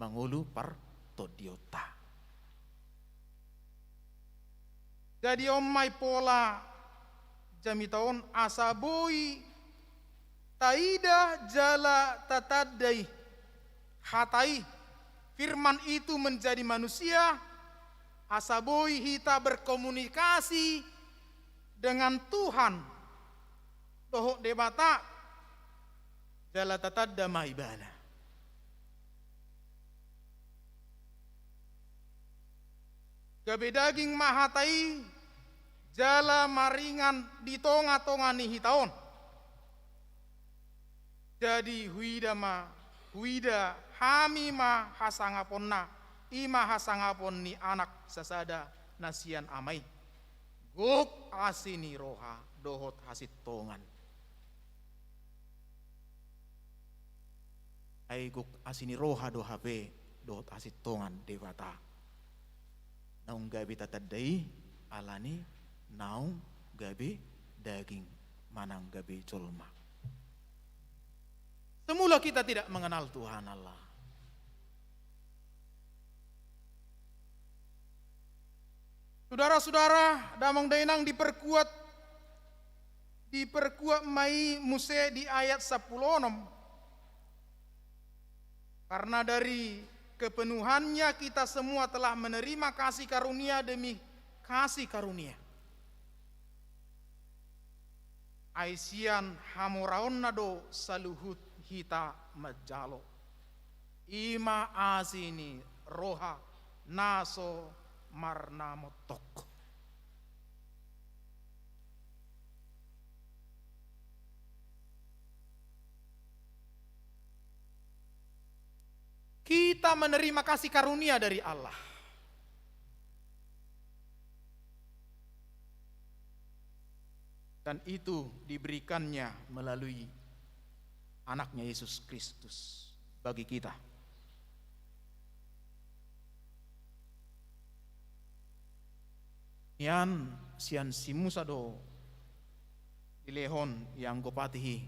mangolu partondionta. Jadi on ma i pola jamita on asa boi taida jala tatandai hata i, firman itu menjadi manusia, asa boi hita berkomunikasi dengan Tuhan dohot Debata, jala tatanda ma Ibana. Gabe daging ma hata i, jala maringan di tongatonga ni hita on. Jadi huida ma, huida hami ma hasangaponna, i ma hasangapon ni Anak sasada na sian Ama i. Gok asi ni roha dohot hasintongan. Ai gok asi ni roha do hape dohot hasintongan Debata. Naung gabe tatanda i, alani naung gabe daging manang gabe jolma. Semula kita tidak mengenal Tuhan Allah. Sudara-sudara, damang dainang, diperkuat, diperkuat ma i muse di ayat sampulu onom. Karena dari kepenuhannya kita semua telah menerima kasih karunia demi kasih karunia. Ai sian hamoraonna do saluhut hita manjalo. I ma asi ni roha na so marnamontok. Kita menerima kasih karunia dari Allah. Dan itu diberikannya melalui Anaknya Yesus Kristus bagi kita. Nian sian si Musa do dilehon ianggo patih i.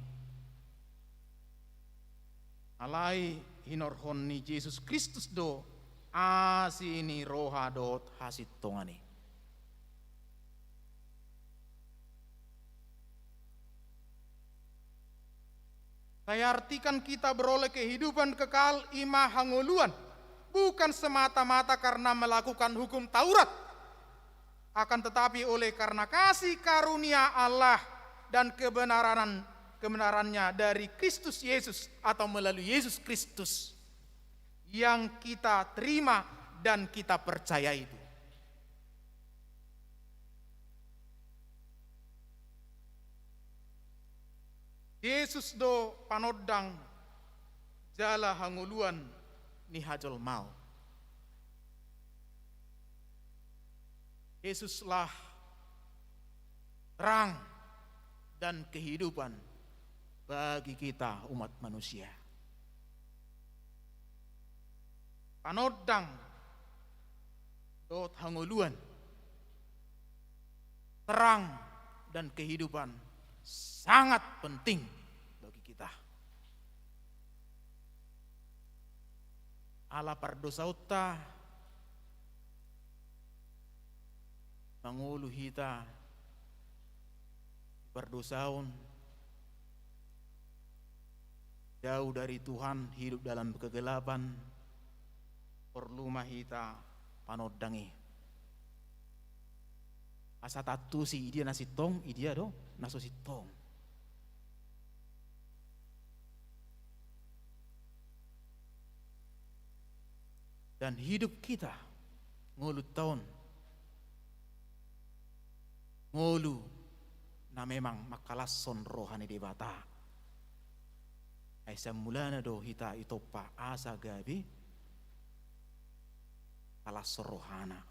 Alai hinorhon ni Jesus Kristus do asi ni roha dohot hasintongan i. Saya artikan kita beroleh kehidupan kekal i ma hangoluan, bukan semata-mata karena melakukan hukum Taurat, akan tetapi oleh karena kasih karunia Allah dan kebenaran, kebenarannya dari Kristus Yesus atau melalui Yesus Kristus yang kita terima dan kita percaya itu. Jesus do panondang jala hangoluan ni hajolmaon. Jesuslah terang dan kehidupan bagi kita umat manusia. Panondang dohot hangoluan, terang dan kehidupan sangat penting bagi kita. Ala pardosaonta mangolu hita pardosaon, jauh dari Tuhan, hidup dalam kegelapan, porlu ma hita panondang i. Asa taantusi i dia na sintong, i dia do na so sintong. Dan hidup kita ngolunta on ngolu na memang mangkalashon roha ni Debata. Ai sian mulana do hita itompa asa gabe kalashon rohana.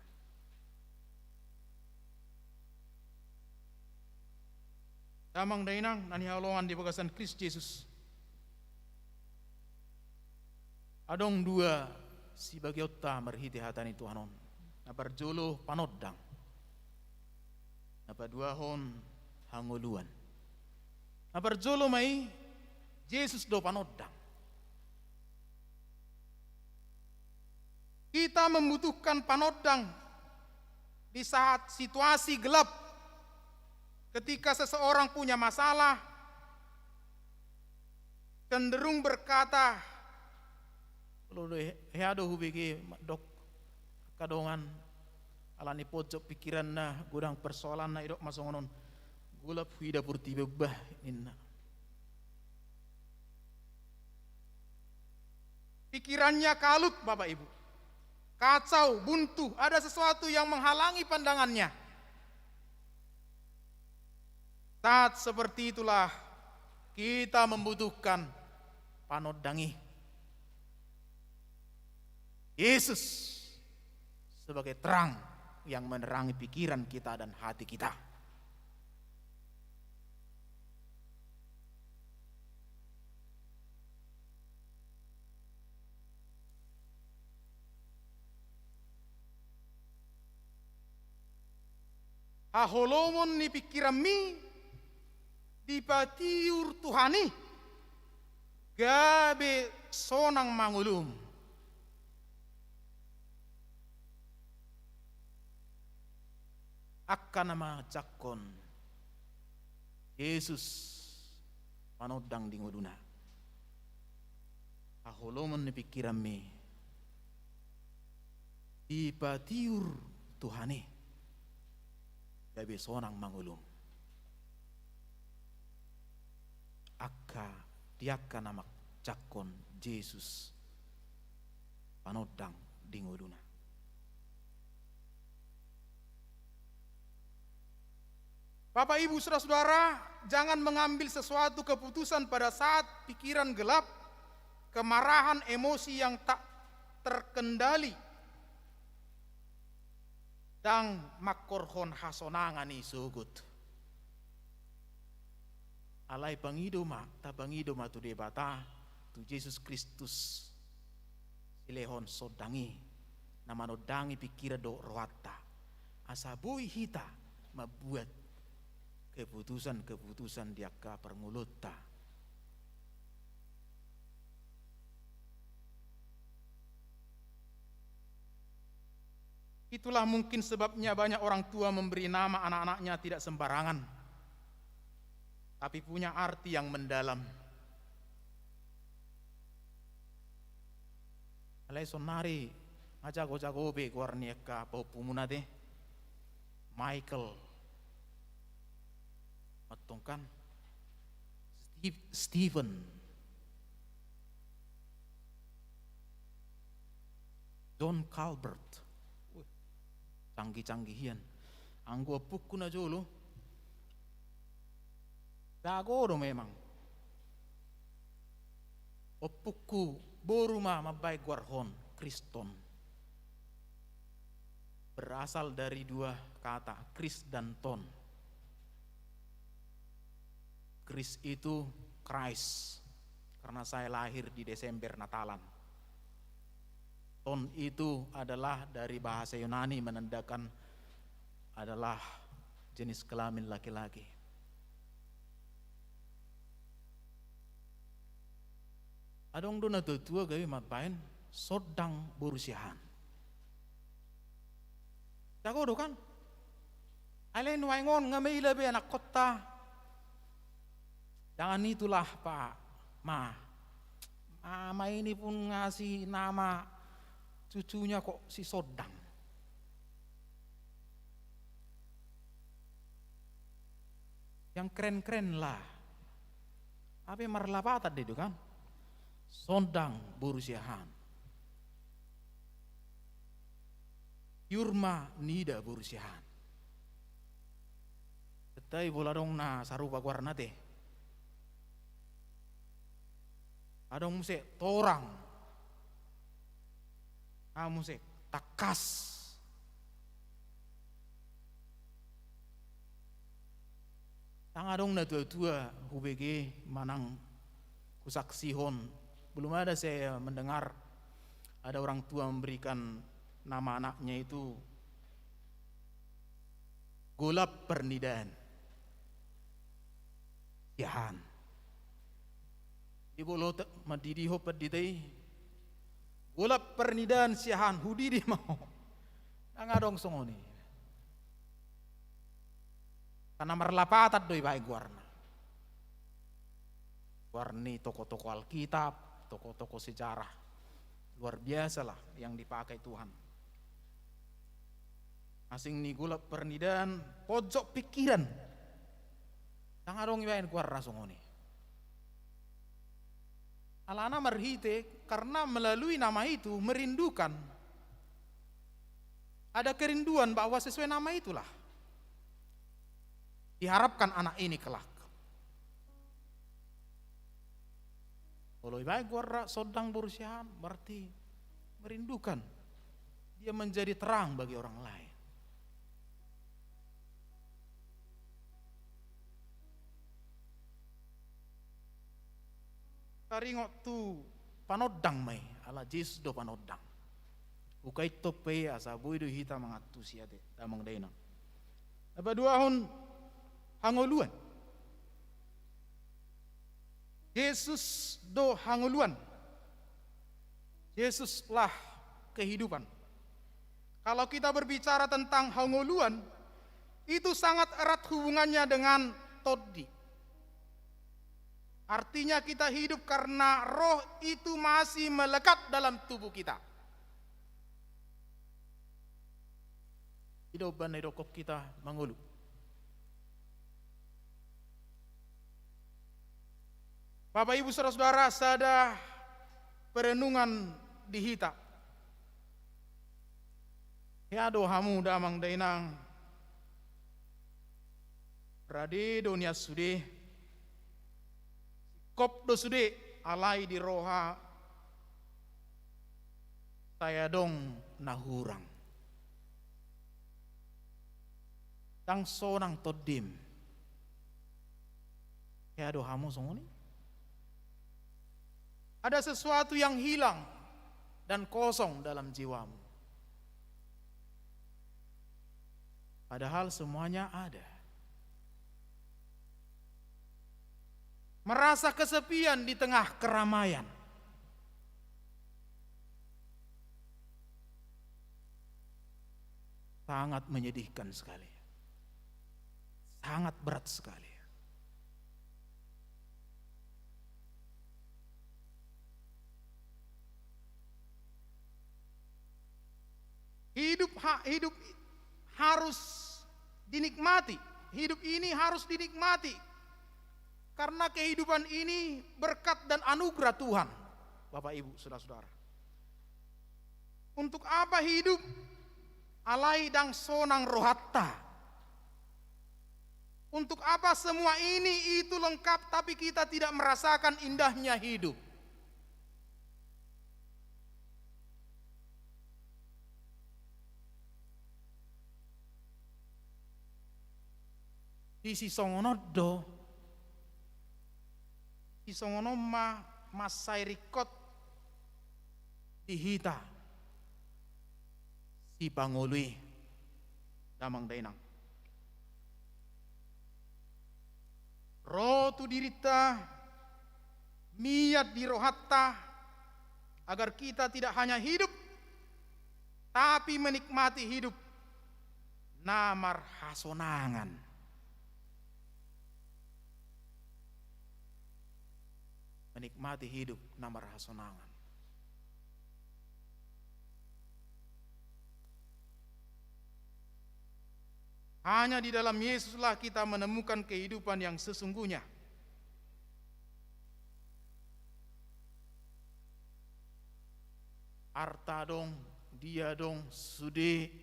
Damang dainang na hinaholongan di bagasan Kristus Jesus. Adong dua sibageonta marhite hata ni Tuhan on. Na parjolo panondang. Na paduahon hangoluan. Na parjolo ma i, Jesus do panondang. Kita membutuhkan panondang di saat situasi gelap. Ketika seseorang punya masalah, cenderung berkata, "Olo do, hea do hubege," dok angka dongan, ala ni pojok pikiranna, godang persoalanna, idok ma songon on, "Golap huida purtibi bah," ninna. Pikirannya kalut, Bapak Ibu. Kacau, buntu, ada sesuatu yang menghalangi pandangannya. Saat seperti itulah kita membutuhkan panondang i. Yesus sebagai terang yang menerangi pikiran kita dan hati kita. Haholomon ni pingkiranmi dipatiur Tuhan i, gabe sonang mangolum. Angka na manjangkon Jesus panondang di ngoluna. Haholomon ni pingkiranmi dipatiur Tuhan i gabe sonang mangolum. Angka, di angka na manjangkon Jesus panondang di ngoluna. Bapak, Ibu, saudara-saudara, jangan mengambil sesuatu keputusan pada saat pikiran gelap, kemarahan, emosi yang tak terkendali, ndang mangkorhon hasonangan i sogot. Alai pangido ma, tapangido ma tu Debata, tu Jesus Kristus, silehon sondang i, na manondangi pingkiran dohot rohanta, asa boi hita mambuat keputusan-keputusan di angka parngoluonta. Itulah mungkin sebabnya banyak orang tua memberi nama anak-anaknya tidak sembarangan, tapi punya arti yang mendalam. Alai saonari nga jago-jago be goar ni angka pahompumuna te. Michael. Mantong kan? Steve-, Stephen. John Calvert. Wih, canggih-canggih hian. Anggo ompungku na jolo, jago do memang. Ompungku boru ma mambaen goarhon Kriston. Berasal dari dua kata, Kris dan Ton. Kris itu Christ, karena saya lahir di Desember, Natalan. Ton itu adalah dari bahasa Yunani, menandakan adalah jenis kelamin laki-laki. Adong do natua-tua gabe mambaen sondang boru siahaan. Jago do kan? Alai nuaeng on nga maila be anakkonta. Jangan itulah, Pak, Ma. Mama ini pun ngasih nama cucunya kok si Sondang. Yang keren-keren lah. Hape marlapatan do i kan? Sondang boru siahaan. Piur ma niida boru siahaan. Tetapi pola adong na sarupa goarna te. Adong muse Torang. Aha muse? Tangkas. Ndang adong natua-tua hubege manang husaksihon. Belum ada saya mendengar ada orang tua memberikan nama anaknya itu Golap Pernidaan. Siahaan. Di bolon ta mandidihon pandita i, Golap Pernidaan siahaan, hudidi ma ho. Ndang adong songon i. Karena marlapatan do i baen goarna. Goar ni tokoh-tokoh Alkitab, tokoh-tokoh sejarah. Luar biasa lah yang dipakai Tuhan. Asing ni Golap Pernidaan, ponjot pingkiran. Ndang adong ibaen goarna songon i. Alana marhite, karena melalui nama itu merindukan. Ada kerinduan bahwa sesuai nama itulah diharapkan anak ini kelak. Olo ibaen goarna Sondang boru siahaan, berarti merindukan. Dia menjadi terang bagi orang lain. Taringot tu panondang ma i, ala Jesus do panondang. Hukain tompa i asa boi do hita mangantusi ate, damang dainang. Na paduahon, hangoluan. Yesus do hangoluan. Yesuslah kehidupan. Kalau kita berbicara tentang hangoluan, itu sangat erat hubungannya dengan tondi. Artinya kita hidup karena roh itu masih melekat dalam tubuh kita. I do umbahen na didok hita mangolu. Bapak Ibu saudara-saudara, sada perenungan di hita. Hea do hamu damang dainang. Rade do nian sude. Singkop do sude alai di roha sai adong na hurang. Ndang sonang tondim. Hea do hamu songon i? Ada sesuatu yang hilang dan kosong dalam jiwamu. Padahal semuanya ada. Merasa kesepian di tengah keramaian. Sangat menyedihkan sekali. Sangat berat sekali. Hidup ha-, hidup harus dinikmati. Hidup ini harus dinikmati. Karena kehidupan ini berkat dan anugerah Tuhan. Bapak, Ibu, saudara-saudara. Untuk apa hidup alai ndang sonang rohanta? Untuk apa semua ini itu lengkap tapi kita tidak merasakan indahnya hidup? Di sisongon on do, sisongon on ma mansai ringkot di hita sipangolu i, damang dainang. Ro tu dirinta, mian di rohanta, agar kita tidak hanya hidup, tapi menikmati hidup na marhasonangan. Menikmati hidup na marhasonangan. Hanya di dalam Yesuslah kita menemukan kehidupan yang sesungguhnya. Arta adong, dia adong, sude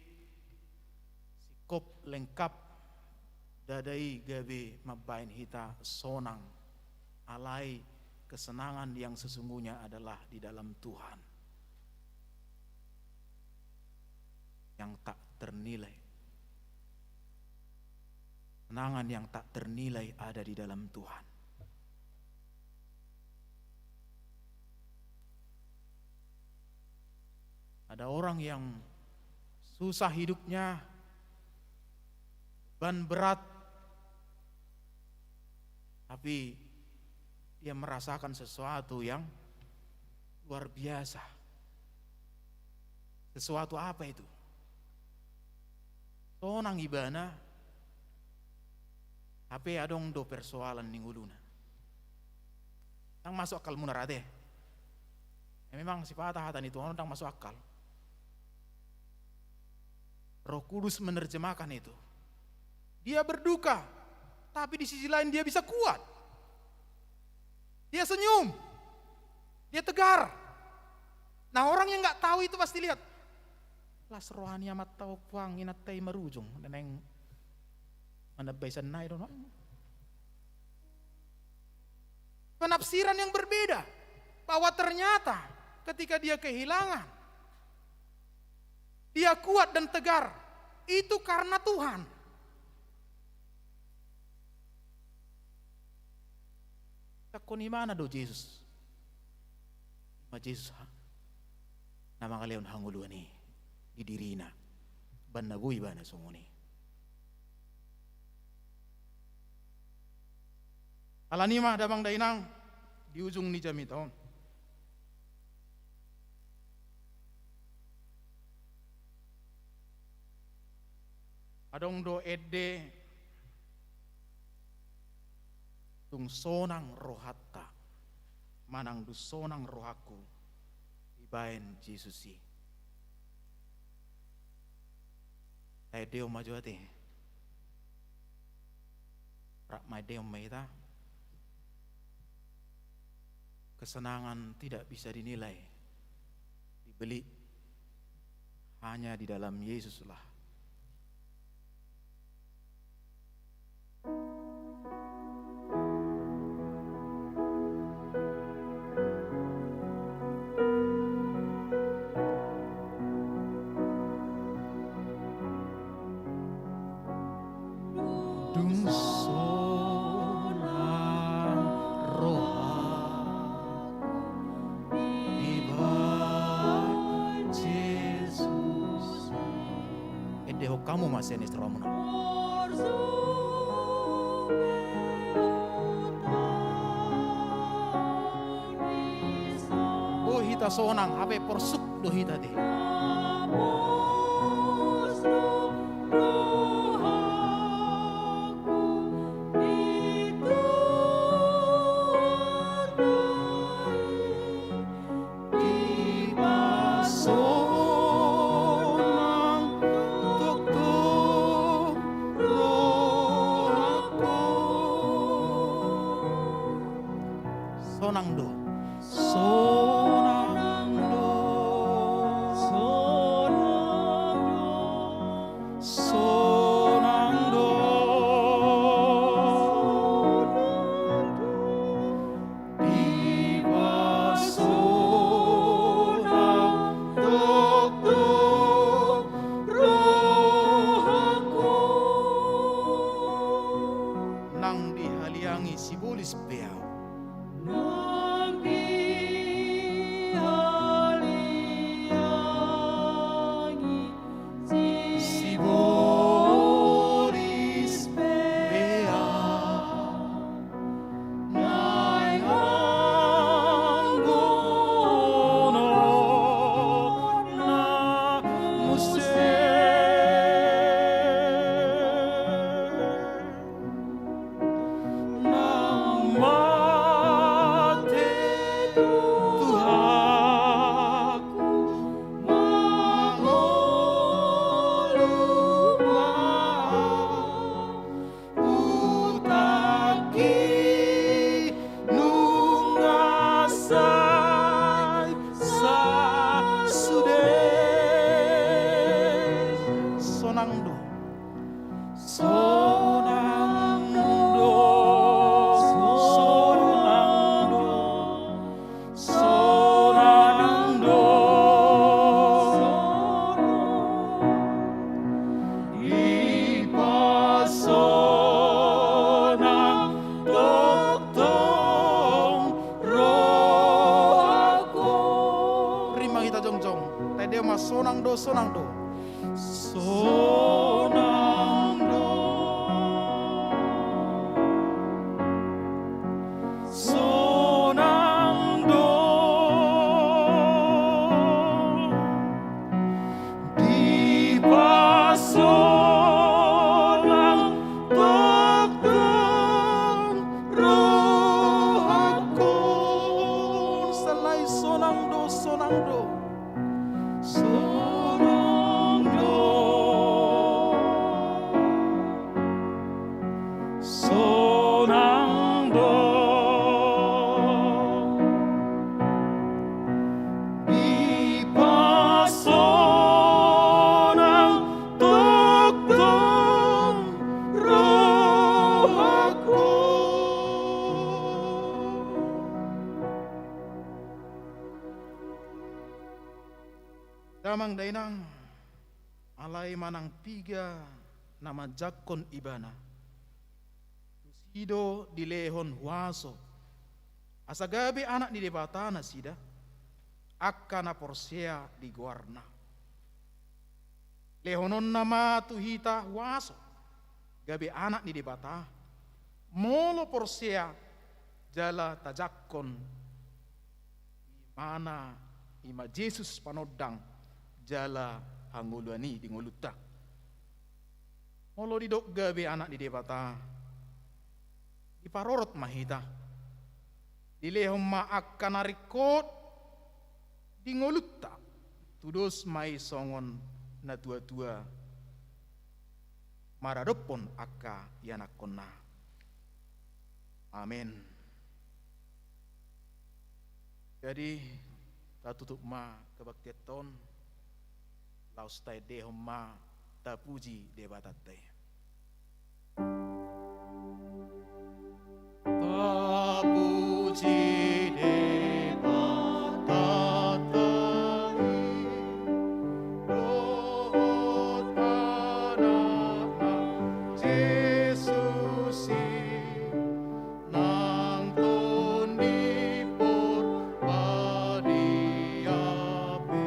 singkop lengkap, ndada i gabe mambahen hita sonang. Alai kesenangan yang sesungguhnya adalah di dalam Tuhan. Yang tak ternilai. Kesenangan yang tak ternilai ada di dalam Tuhan. Ada orang yang susah hidupnya, beban berat, tapi dia merasakan sesuatu yang luar biasa. Sesuatu apa itu? Sonang ibana, hape adong do persoalan di ngoluna. Ndang masuk akal muna, rade. Ya, memang sipata hata ni Tuhan on ndang masuk akal. Roh Kudus menerjemahkan itu. Dia berduka, tapi di sisi lain dia bisa kuat. Dia senyum. Dia tegar. Nah, orang yang nggak tahu itu pasti lihat, "Las roha ni amanta on, Puang, inanta i marujung." Naeng manambai sannari do, no? Penafsiran yang berbeda, bahwa ternyata ketika dia kehilangan, dia kuat dan tegar, itu karena Tuhan. Takon ibana do Jesus. Ma Jesus, ha? Na mangalehon hangoluan i di dirina. Umbahen na boi ibana songon i. Alani i ma damang dainang, di ujung ni jamita on. Adong do ende, dung sonang rohanta manang dung sonang rohangku dibahen Jesus i. Taendehon ma jo ate. Rap ma endehon ma hita. Kesenangan tidak bisa dinilai, dibeli. Hanya di dalam Yesuslah. Dung sonang rohangku dibahen Jesus. Endehon hamu ma sian rohamuna. Boi hita sonang, hape porsuk do hita ate. Dipasonang tongtong rohangku. Sonang do. Sonang do. Sonang do. Sonang do. Dipasonang tongtong rohangku. Nang dihaliangi sibolis pe ahu. Nang dihaliangi sibolis pe ahu. Naeng anggo na muse. Nang mate Tuhanku, mangolu ma. Utangki nunga sae sasude. Sonang do. Sonang do. Sonang do. Sonang do. Dipasonang tongtong rohangku. Rap ma hita jongjong. Taendehon ma sonang do, sonang do. Sonang do. Sonang do. Dipasonang tongtong rohangku. Sonang do, sonang do. Sonang do. Sonang do. Dipasonang tongtong rohangku. Damang dainang, alai manang piga na manjangkon ibana, tusi do dilehon huaso, asa gabe anak ni Debata nasida, angka na porsea di goarna. Lehononna ma tu hita huaso, gabe anak ni Debata, molo porsea jala tajangkon Ibana, i ma Jesus panondang jala hangoluan i di ngolunta. Molo didok gabe anak ni Debata, diparorot ma hita, dilehon ma angka na ringkot di ngolunta, tudos ma i songon natuatua maradophon angka ianakhonna. Amen. Jadi, tatutup ma kebaktian on, laos taendehon ma tapuji Debatanta i. Tapuji Debatanta i, dohot Anakna Jesus i, nang Tondi Porbadia pe,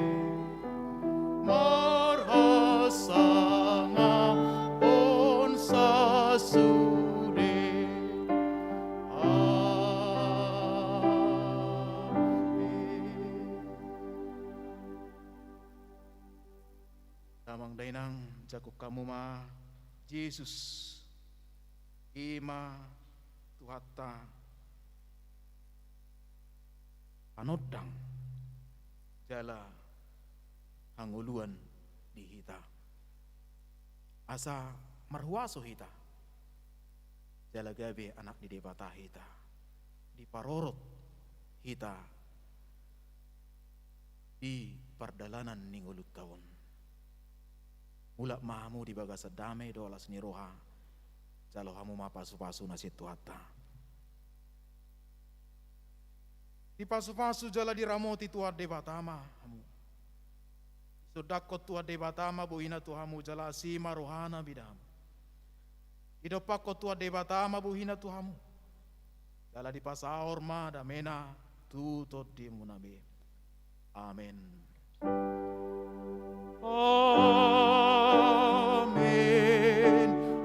marhasangapon sasude. Amen. Damang dainang, jangkon hamu ma Jesus, i ma Tuhanta, panondang jala hangoluan di hita, asa marhuaso hita jala gabe anak ni Debata hita, diparorot hita di pardalanan ni ngolunta on. Mulak ma hamu di bagasan dame dohot las ni roha, jalo hamu ma pasupasu na sian Tuhanta. Dipasupasu jala diramoti Tuhan Debata ma hamu. Disondangkon Tuhan Debata ma bohina tu hamu jala asi ma rohana mida hamu. Didompakkon Tuhan Debata ma bohina tu hamu, jala dipasaor ma damena tu tondimuna be. Amen. Amen.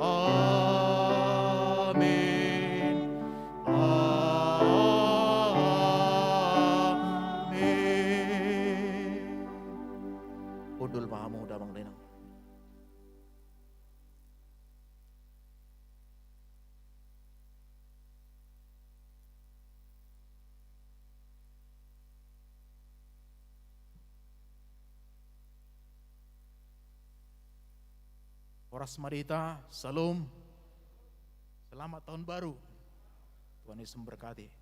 Amen. Amen. Hundul ma hamu damang dainang. Horas ma di hita, Shalom. Selamat tahun baru. Tuhan Yesus memberkati.